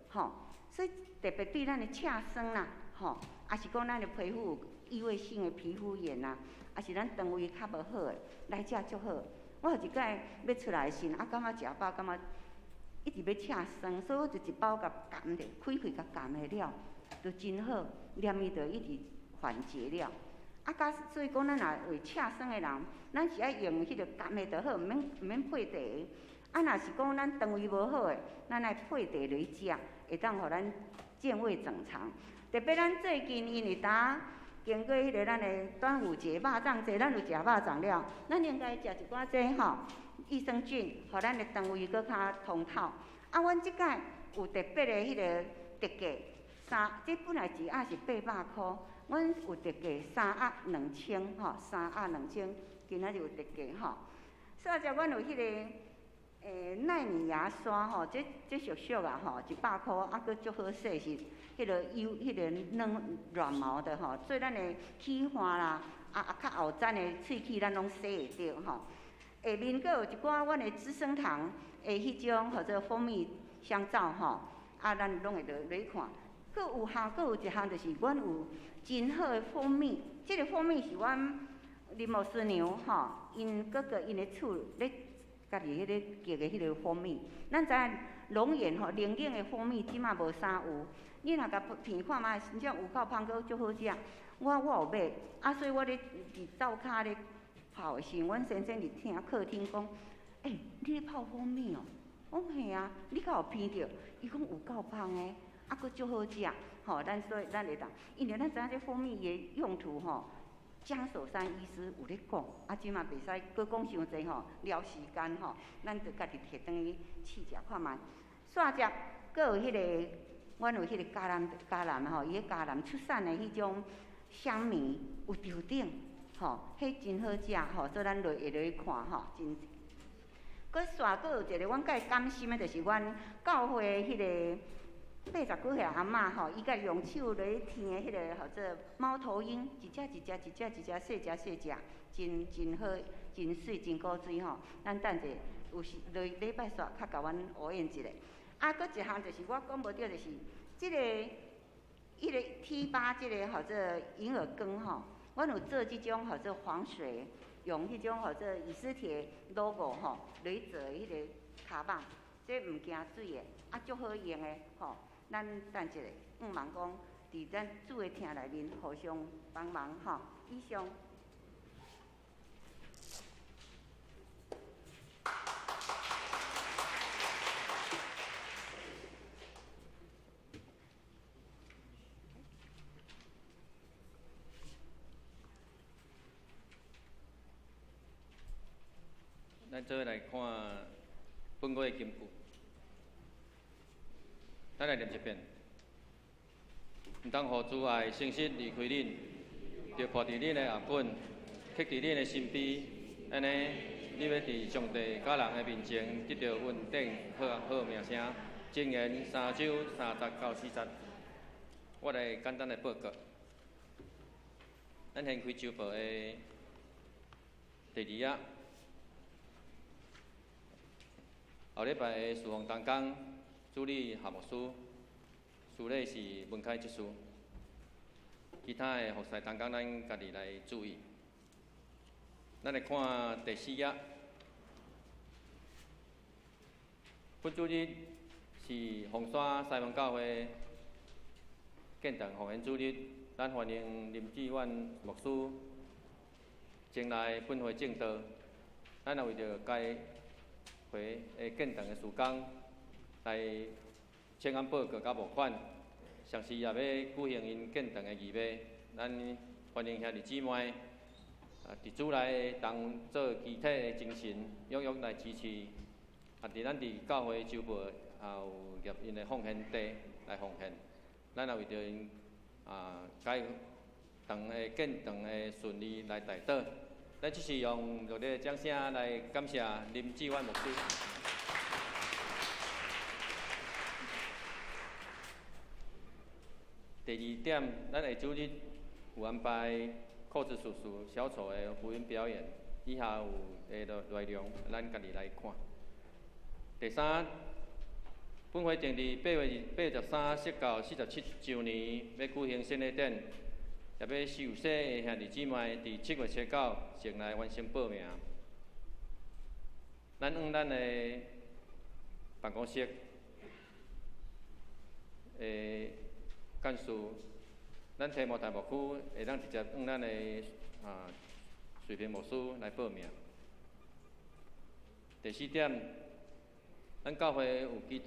吼，所以特別對咱的赤酸啦，吼，抑是講咱的皮膚有異位性的皮膚炎啊，抑是咱腸胃較無好的，來食足好。我有一擺欲出來的時陣，啊，感覺食飽，感覺一直欲赤酸，所以我就一包共含著，開開共含的了，就真好，連伊就一直緩解了。啊，佮所以講，咱若為赤酸的人，咱是愛用彼個含的就好，毋免配茶。啊，若是講咱腸胃無好的，咱愛配茶來食，會當予咱健胃正常。特別咱最近因為當經過彼個咱的端午節肉粽節，咱有食肉粽了，咱應該食一寡這吼益生菌，予咱的腸胃閣較通透。啊，阮這擺有特別的彼個特價，三，這本來一盒是800箍，阮有特價三盒2000吼，三盒兩千，今仔日有特價吼。煞者阮有彼個奈米牙刷吼，這俗俗啊吼，100箍，啊閣足好洗是彼個幼彼個軟軟毛的吼，做咱的齒岸啦，啊較後層的喙齒咱攏洗會著吼。下面閣有一寡阮的資生堂的彼種號做蜂蜜香皂吼，啊咱攏會落來看。閣有項，閣有一項就是阮有真好的蜂蜜，這個蜂蜜是阮林牧師娘吼，𪜶哥哥𪜶的厝咧家己彼个結的彼個蜂蜜。咱知影龍眼吼，龍眼的蜂蜜這馬無啥有，你若共品看覓，真正有夠芳，閣足好食。我有買，啊，所以我咧佇灶跤咧泡的時陣，阮先生佇廳客廳講：欸，你咧泡蜂蜜哦？我講嘿啊，你敢有聞著？伊講有夠芳的，啊，閣足好食，吼，咱所以咱會當，因為咱知影這蜂蜜的用途吼，江守山醫師有咧講，啊，這馬袂使閣講傷濟吼，了時間吼，咱就家己提轉去試食看覓。煞者閣有彼個，阮有彼個嘉南嘉南吼，伊彼嘉南出產的彼種香米有頭頂，吼，彼真好食吼，所以咱落會落去看吼，真。閣煞閣有一個，阮較甘心的，就是阮教會彼個80幾歲阿嬤吼，伊家己用手來添的彼個號做貓頭鷹，一隻一隻一隻一隻細隻細隻，真真好，真媠，真古錐吼。咱等者有時落禮拜煞較共阮烏應一下。啊，閣一項就是我講無著，就是這個彼個 T8這個號做銀耳羹吼，阮有做這種號做防水，用彼種號做以斯帖 logo 吼來做的彼個跤蠓，這毋驚水的，啊足好用的吼。咱等一下，向望講，佇咱主的廳內面互相幫忙吼。以上。咱做伙來看本月的金句，咱來念一遍。毋通予主愛誠實離開恁，著抱佇恁的頰頸，刻佇恁的心扉，按呢，你欲佇上帝佮人的面前得著恩典好好名聲。箴言3章30到40，我來簡單來報告。咱先開週報的第二頁。後禮拜的事奉同工主理夏牧師，司禮是文開執事。其他的服侍同工，咱家己來注意。咱來看第四頁。本主日是鳳山西門教會建堂奉獻主日，咱歡迎林志遠牧師前來本會證道。咱也為著該會的建堂的事工來請安報告佮募款，同時也欲舉行𪜶建堂的儀禮。咱歡迎兄弟姊妹啊，佇主內同做肢體的精神，踴躍來支持。啊，佇咱佇教會週報也有入𪜶的奉獻袋來奉獻。咱也為著𪜶啊，該堂的建堂的順利來代禱。咱這是用熱烈的掌聲來感謝林志遠牧師。第二點，咱下主日有安排褲子叔叔小丑的福音表演，以下有的內容，咱家己來看。第三，本會定佇8月23釋教47週年，欲舉行洗禮典，也欲受洗的兄弟姊妹，佇7月初9前來完成報名。咱往咱的辦公室的幹事，咱提摩太牧區會當直接往咱的水平牧師來報名。第四點，咱教會有祈禱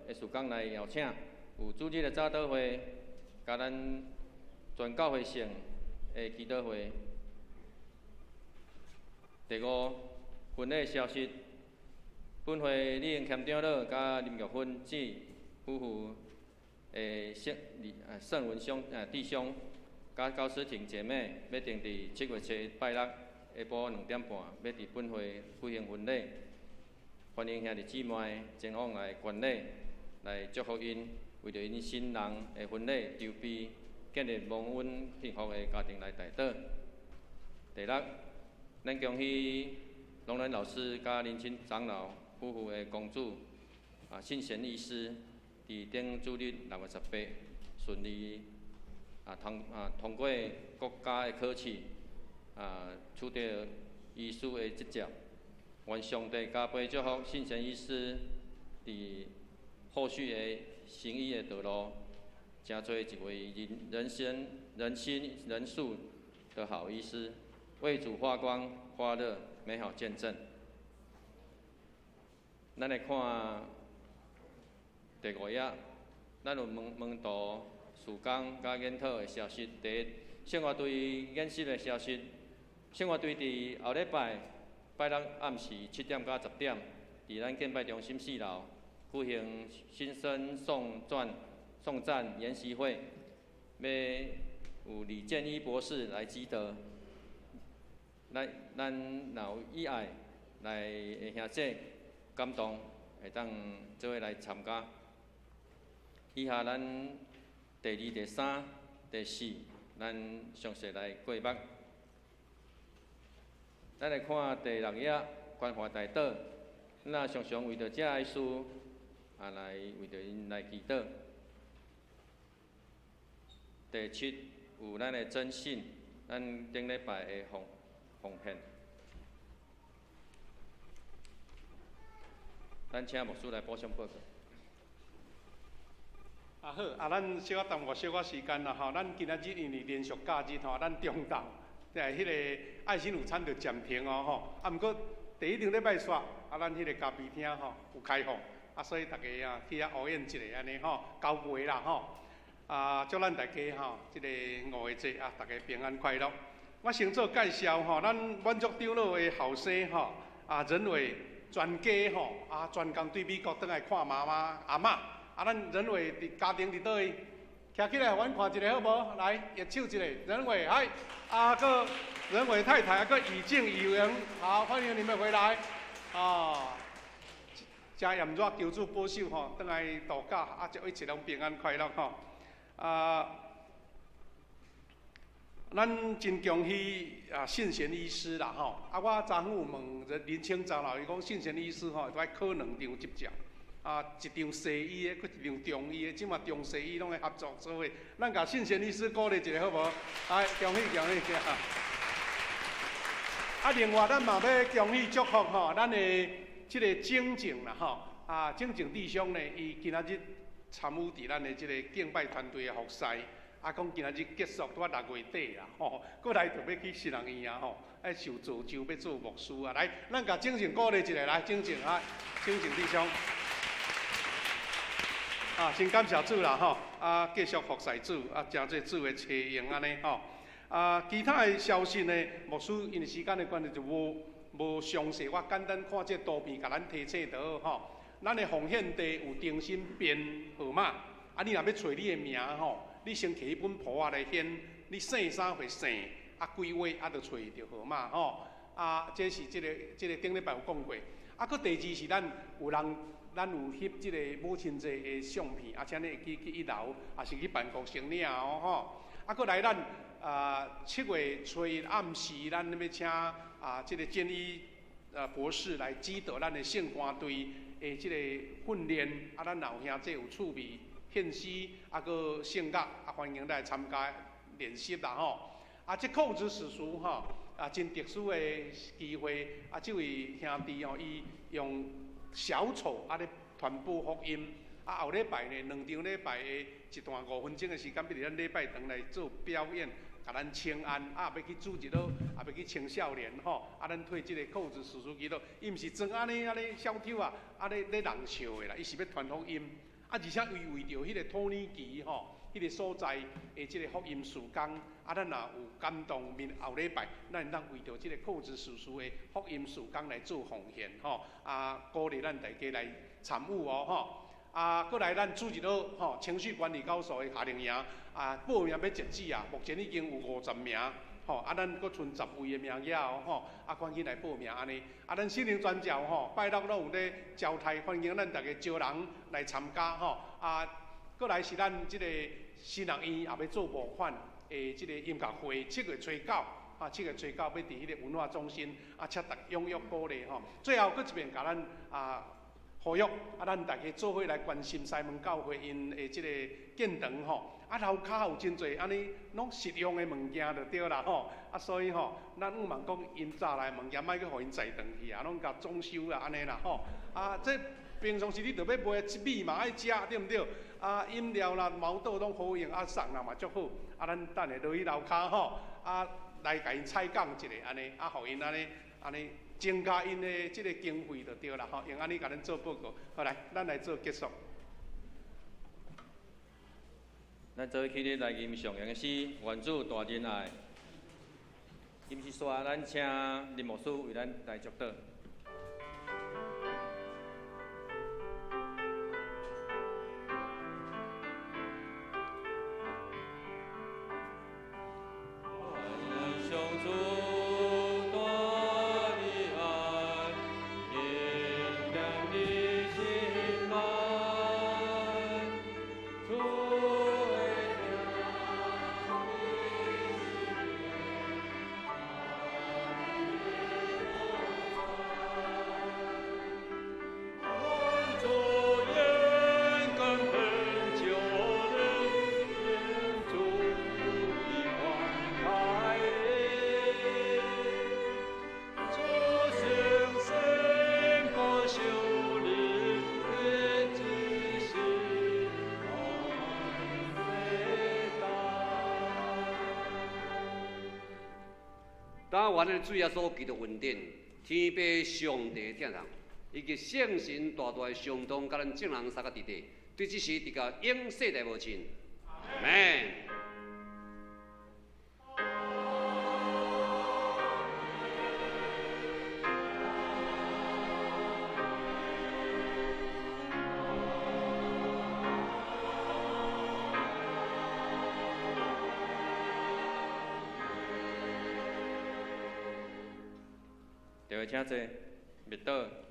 的事工來邀請，有主日的早禱會，佮咱全教會性的祈禱會。第五，婚禮消息，本會李英謙長老佮林玉芬姊夫婦的聖文兄弟兄，佮高思婷姐妹，欲定佇7月7日拜六下晡2點半，欲佇本會舉行婚禮，歡迎兄弟姊妹前往來觀禮，來祝福𪜶，為著𪜶新人的婚禮籌備，建立蒙恩幸福的家庭來代禱。第六，咱恭喜龍仁老師佮林清長老夫婦的公主信賢醫師，佇頂主日6月18順利通過國家的考試，取得醫師的執照。願上帝加倍祝福信賢醫師佇後續的行醫的道路，成做一位人人生人心人數的好醫師，為主發光發熱，美好見證。咱來看第五頁，咱有門門徒事工佮研討的消息。第一，聖樂隊演習的消息。聖樂隊佇後禮拜拜六暗時7點到10點，佇咱敬拜中心四樓舉行新生頌讚研習會，欲有李建一博士來指導。咱咱若有意愛來的兄弟感動，會當做伙來參加。以下咱第二、第三、第四，咱詳細來過目。咱來看第六頁關懷代禱，咱常常為著這个事來為著𪜶來祈禱。第七有咱的真信，咱頂禮拜的奉獻。咱請牧師來補充報告。啊好，啊咱小可耽誤小可時間啦吼，咱今仔日因為連續假日吼，咱中晝彼个愛心午餐就暫停哦吼。啊，毋過第一頂禮拜煞，啊咱彼个咖啡廳吼有開放，啊所以逐家啊去遐烏宴一下按呢吼，交陪啦吼。啊，祝咱大家吼，這个五月節啊，逐家平安快樂。我先做介紹吼，咱滿足長老的後生吼，啊仁偉全家吼，啊專工對美國轉來看媽媽阿嬤。啊，咱仁偉佇家庭佇佗位？徛起來，予阮看一下好無？來，握手一下，仁偉，嗨，啊，閣仁偉太太，啊，閣以靜、以榮，好，歡迎你們回來。啊，真炎熱，求主保守吼，轉來度假，啊，祝一切攏平安快樂吼。啊，咱真恭喜啊，信賢醫師啦吼。啊，我昨昏有問林清長老，伊講信賢醫師吼，愛考兩張執照。啊，一張西醫的，閣一張中醫的，這馬中西醫攏會合作，所以咱共信賢醫師鼓勵一下好無？來，恭喜恭喜！啊，另外咱嘛欲恭喜祝福吼，咱的這个景靜啦吼，啊，景靜弟兄呢，伊今仔日參與佇咱的這个敬拜團隊的服侍，啊，講今仔日結束拄仔6月底啦，吼，閣來就欲去神學院啊吼，愛受造就欲做牧師啊，來，咱共景靜鼓勵一下，來，景靜啊，景靜弟兄。啊，真感謝主啦吼！啊，繼續服侍主，啊，成做主的車用按呢吼。啊，其他的消息呢，牧師因為時間的關係就無無詳細，我簡單看這圖片，共咱提醒就好吼。咱的奉獻地有更新編號碼，啊，你若欲揣你的名吼，你先提彼本簿仔來顯，你姓啥歲姓，啊幾位啊，就揣著號碼吼。啊，這是這个這个頂禮拜有講過。啊，閣第二是咱有人。咱有翕這个母親節的相片，啊，請你會記去一樓，抑是去辦公室領哦吼。啊，閣來咱7月初一暗時，咱欲請這个建醫博士來指導咱的聖歌隊的的這個訓練，啊，咱若有兄弟有趣味、獻詩，啊，閣聖樂，啊，歡迎來參加練習啦吼。啊，這扣子叔叔吼，啊，真特殊的機會，啊，這位兄弟吼，伊用小丑啊咧傳播福音，啊，後禮拜呢，兩場禮拜的一段5分鐘的時間，比如咱禮拜堂來做表演，共咱請安，啊，欲去主日學，啊，欲去青少年吼，啊，咱替這個扣子叔叔祈禱，伊毋是裝按呢按呢小丑啊，啊咧咧人笑的啦，伊是欲傳福音，啊，而且伊為著彼個土耳其吼，彼個所在的這個福音事工，啊，咱若有感動，明後禮拜，咱會當為著這個扣子叔叔的福音事工來做奉獻吼，啊，鼓勵咱大家來參與哦吼。啊，閣來咱主日學吼，情緒管理高手的夏令營啊，報名欲截止啊，目前已經有50名，吼，啊，咱閣賰10位的名額哦，吼，啊，趕緊來報名按呢。啊，咱心靈傳教吼，拜六攏有咧招待，歡迎咱大家招人來參加吼。啊，閣來是咱這個新人院也欲做募款的這個音樂會，7月初9，啊，7月初9欲佇彼個文化中心，啊，請大家踴躍鼓勵吼。最後閣一遍共咱啊。呼籲啊，咱大家做伙來關心西門教會𪜶的這個建堂吼，啊樓跤有真濟按呢攏實用的物件就對啦吼，啊所以吼，咱向望講𪜶早來的物件，莫閣予𪜶載轉去啊，攏共裝修啊按呢啦吼，啊這平常時你著欲買一米嘛愛食對毋對？啊飲料啦、毛豆攏好用，啊送人嘛足好，啊咱等下落去樓跤吼，啊來共𪜶採訪一下按呢，啊予𪜶按呢按呢。增加𪜶的這個經費就對啦吼，用按呢共咱做報告。好來，咱來做結束。咱做起咧來吟上揚的詩，願主大仁愛。吟詩煞，咱請林牧師為咱來祝禱。但愿咱主耶稣基督恩典、天父上帝疼痛，以及圣神大大的相通，佮咱众人三个弟弟，对这时直到永世代无尽。阿们。请坐，默祷。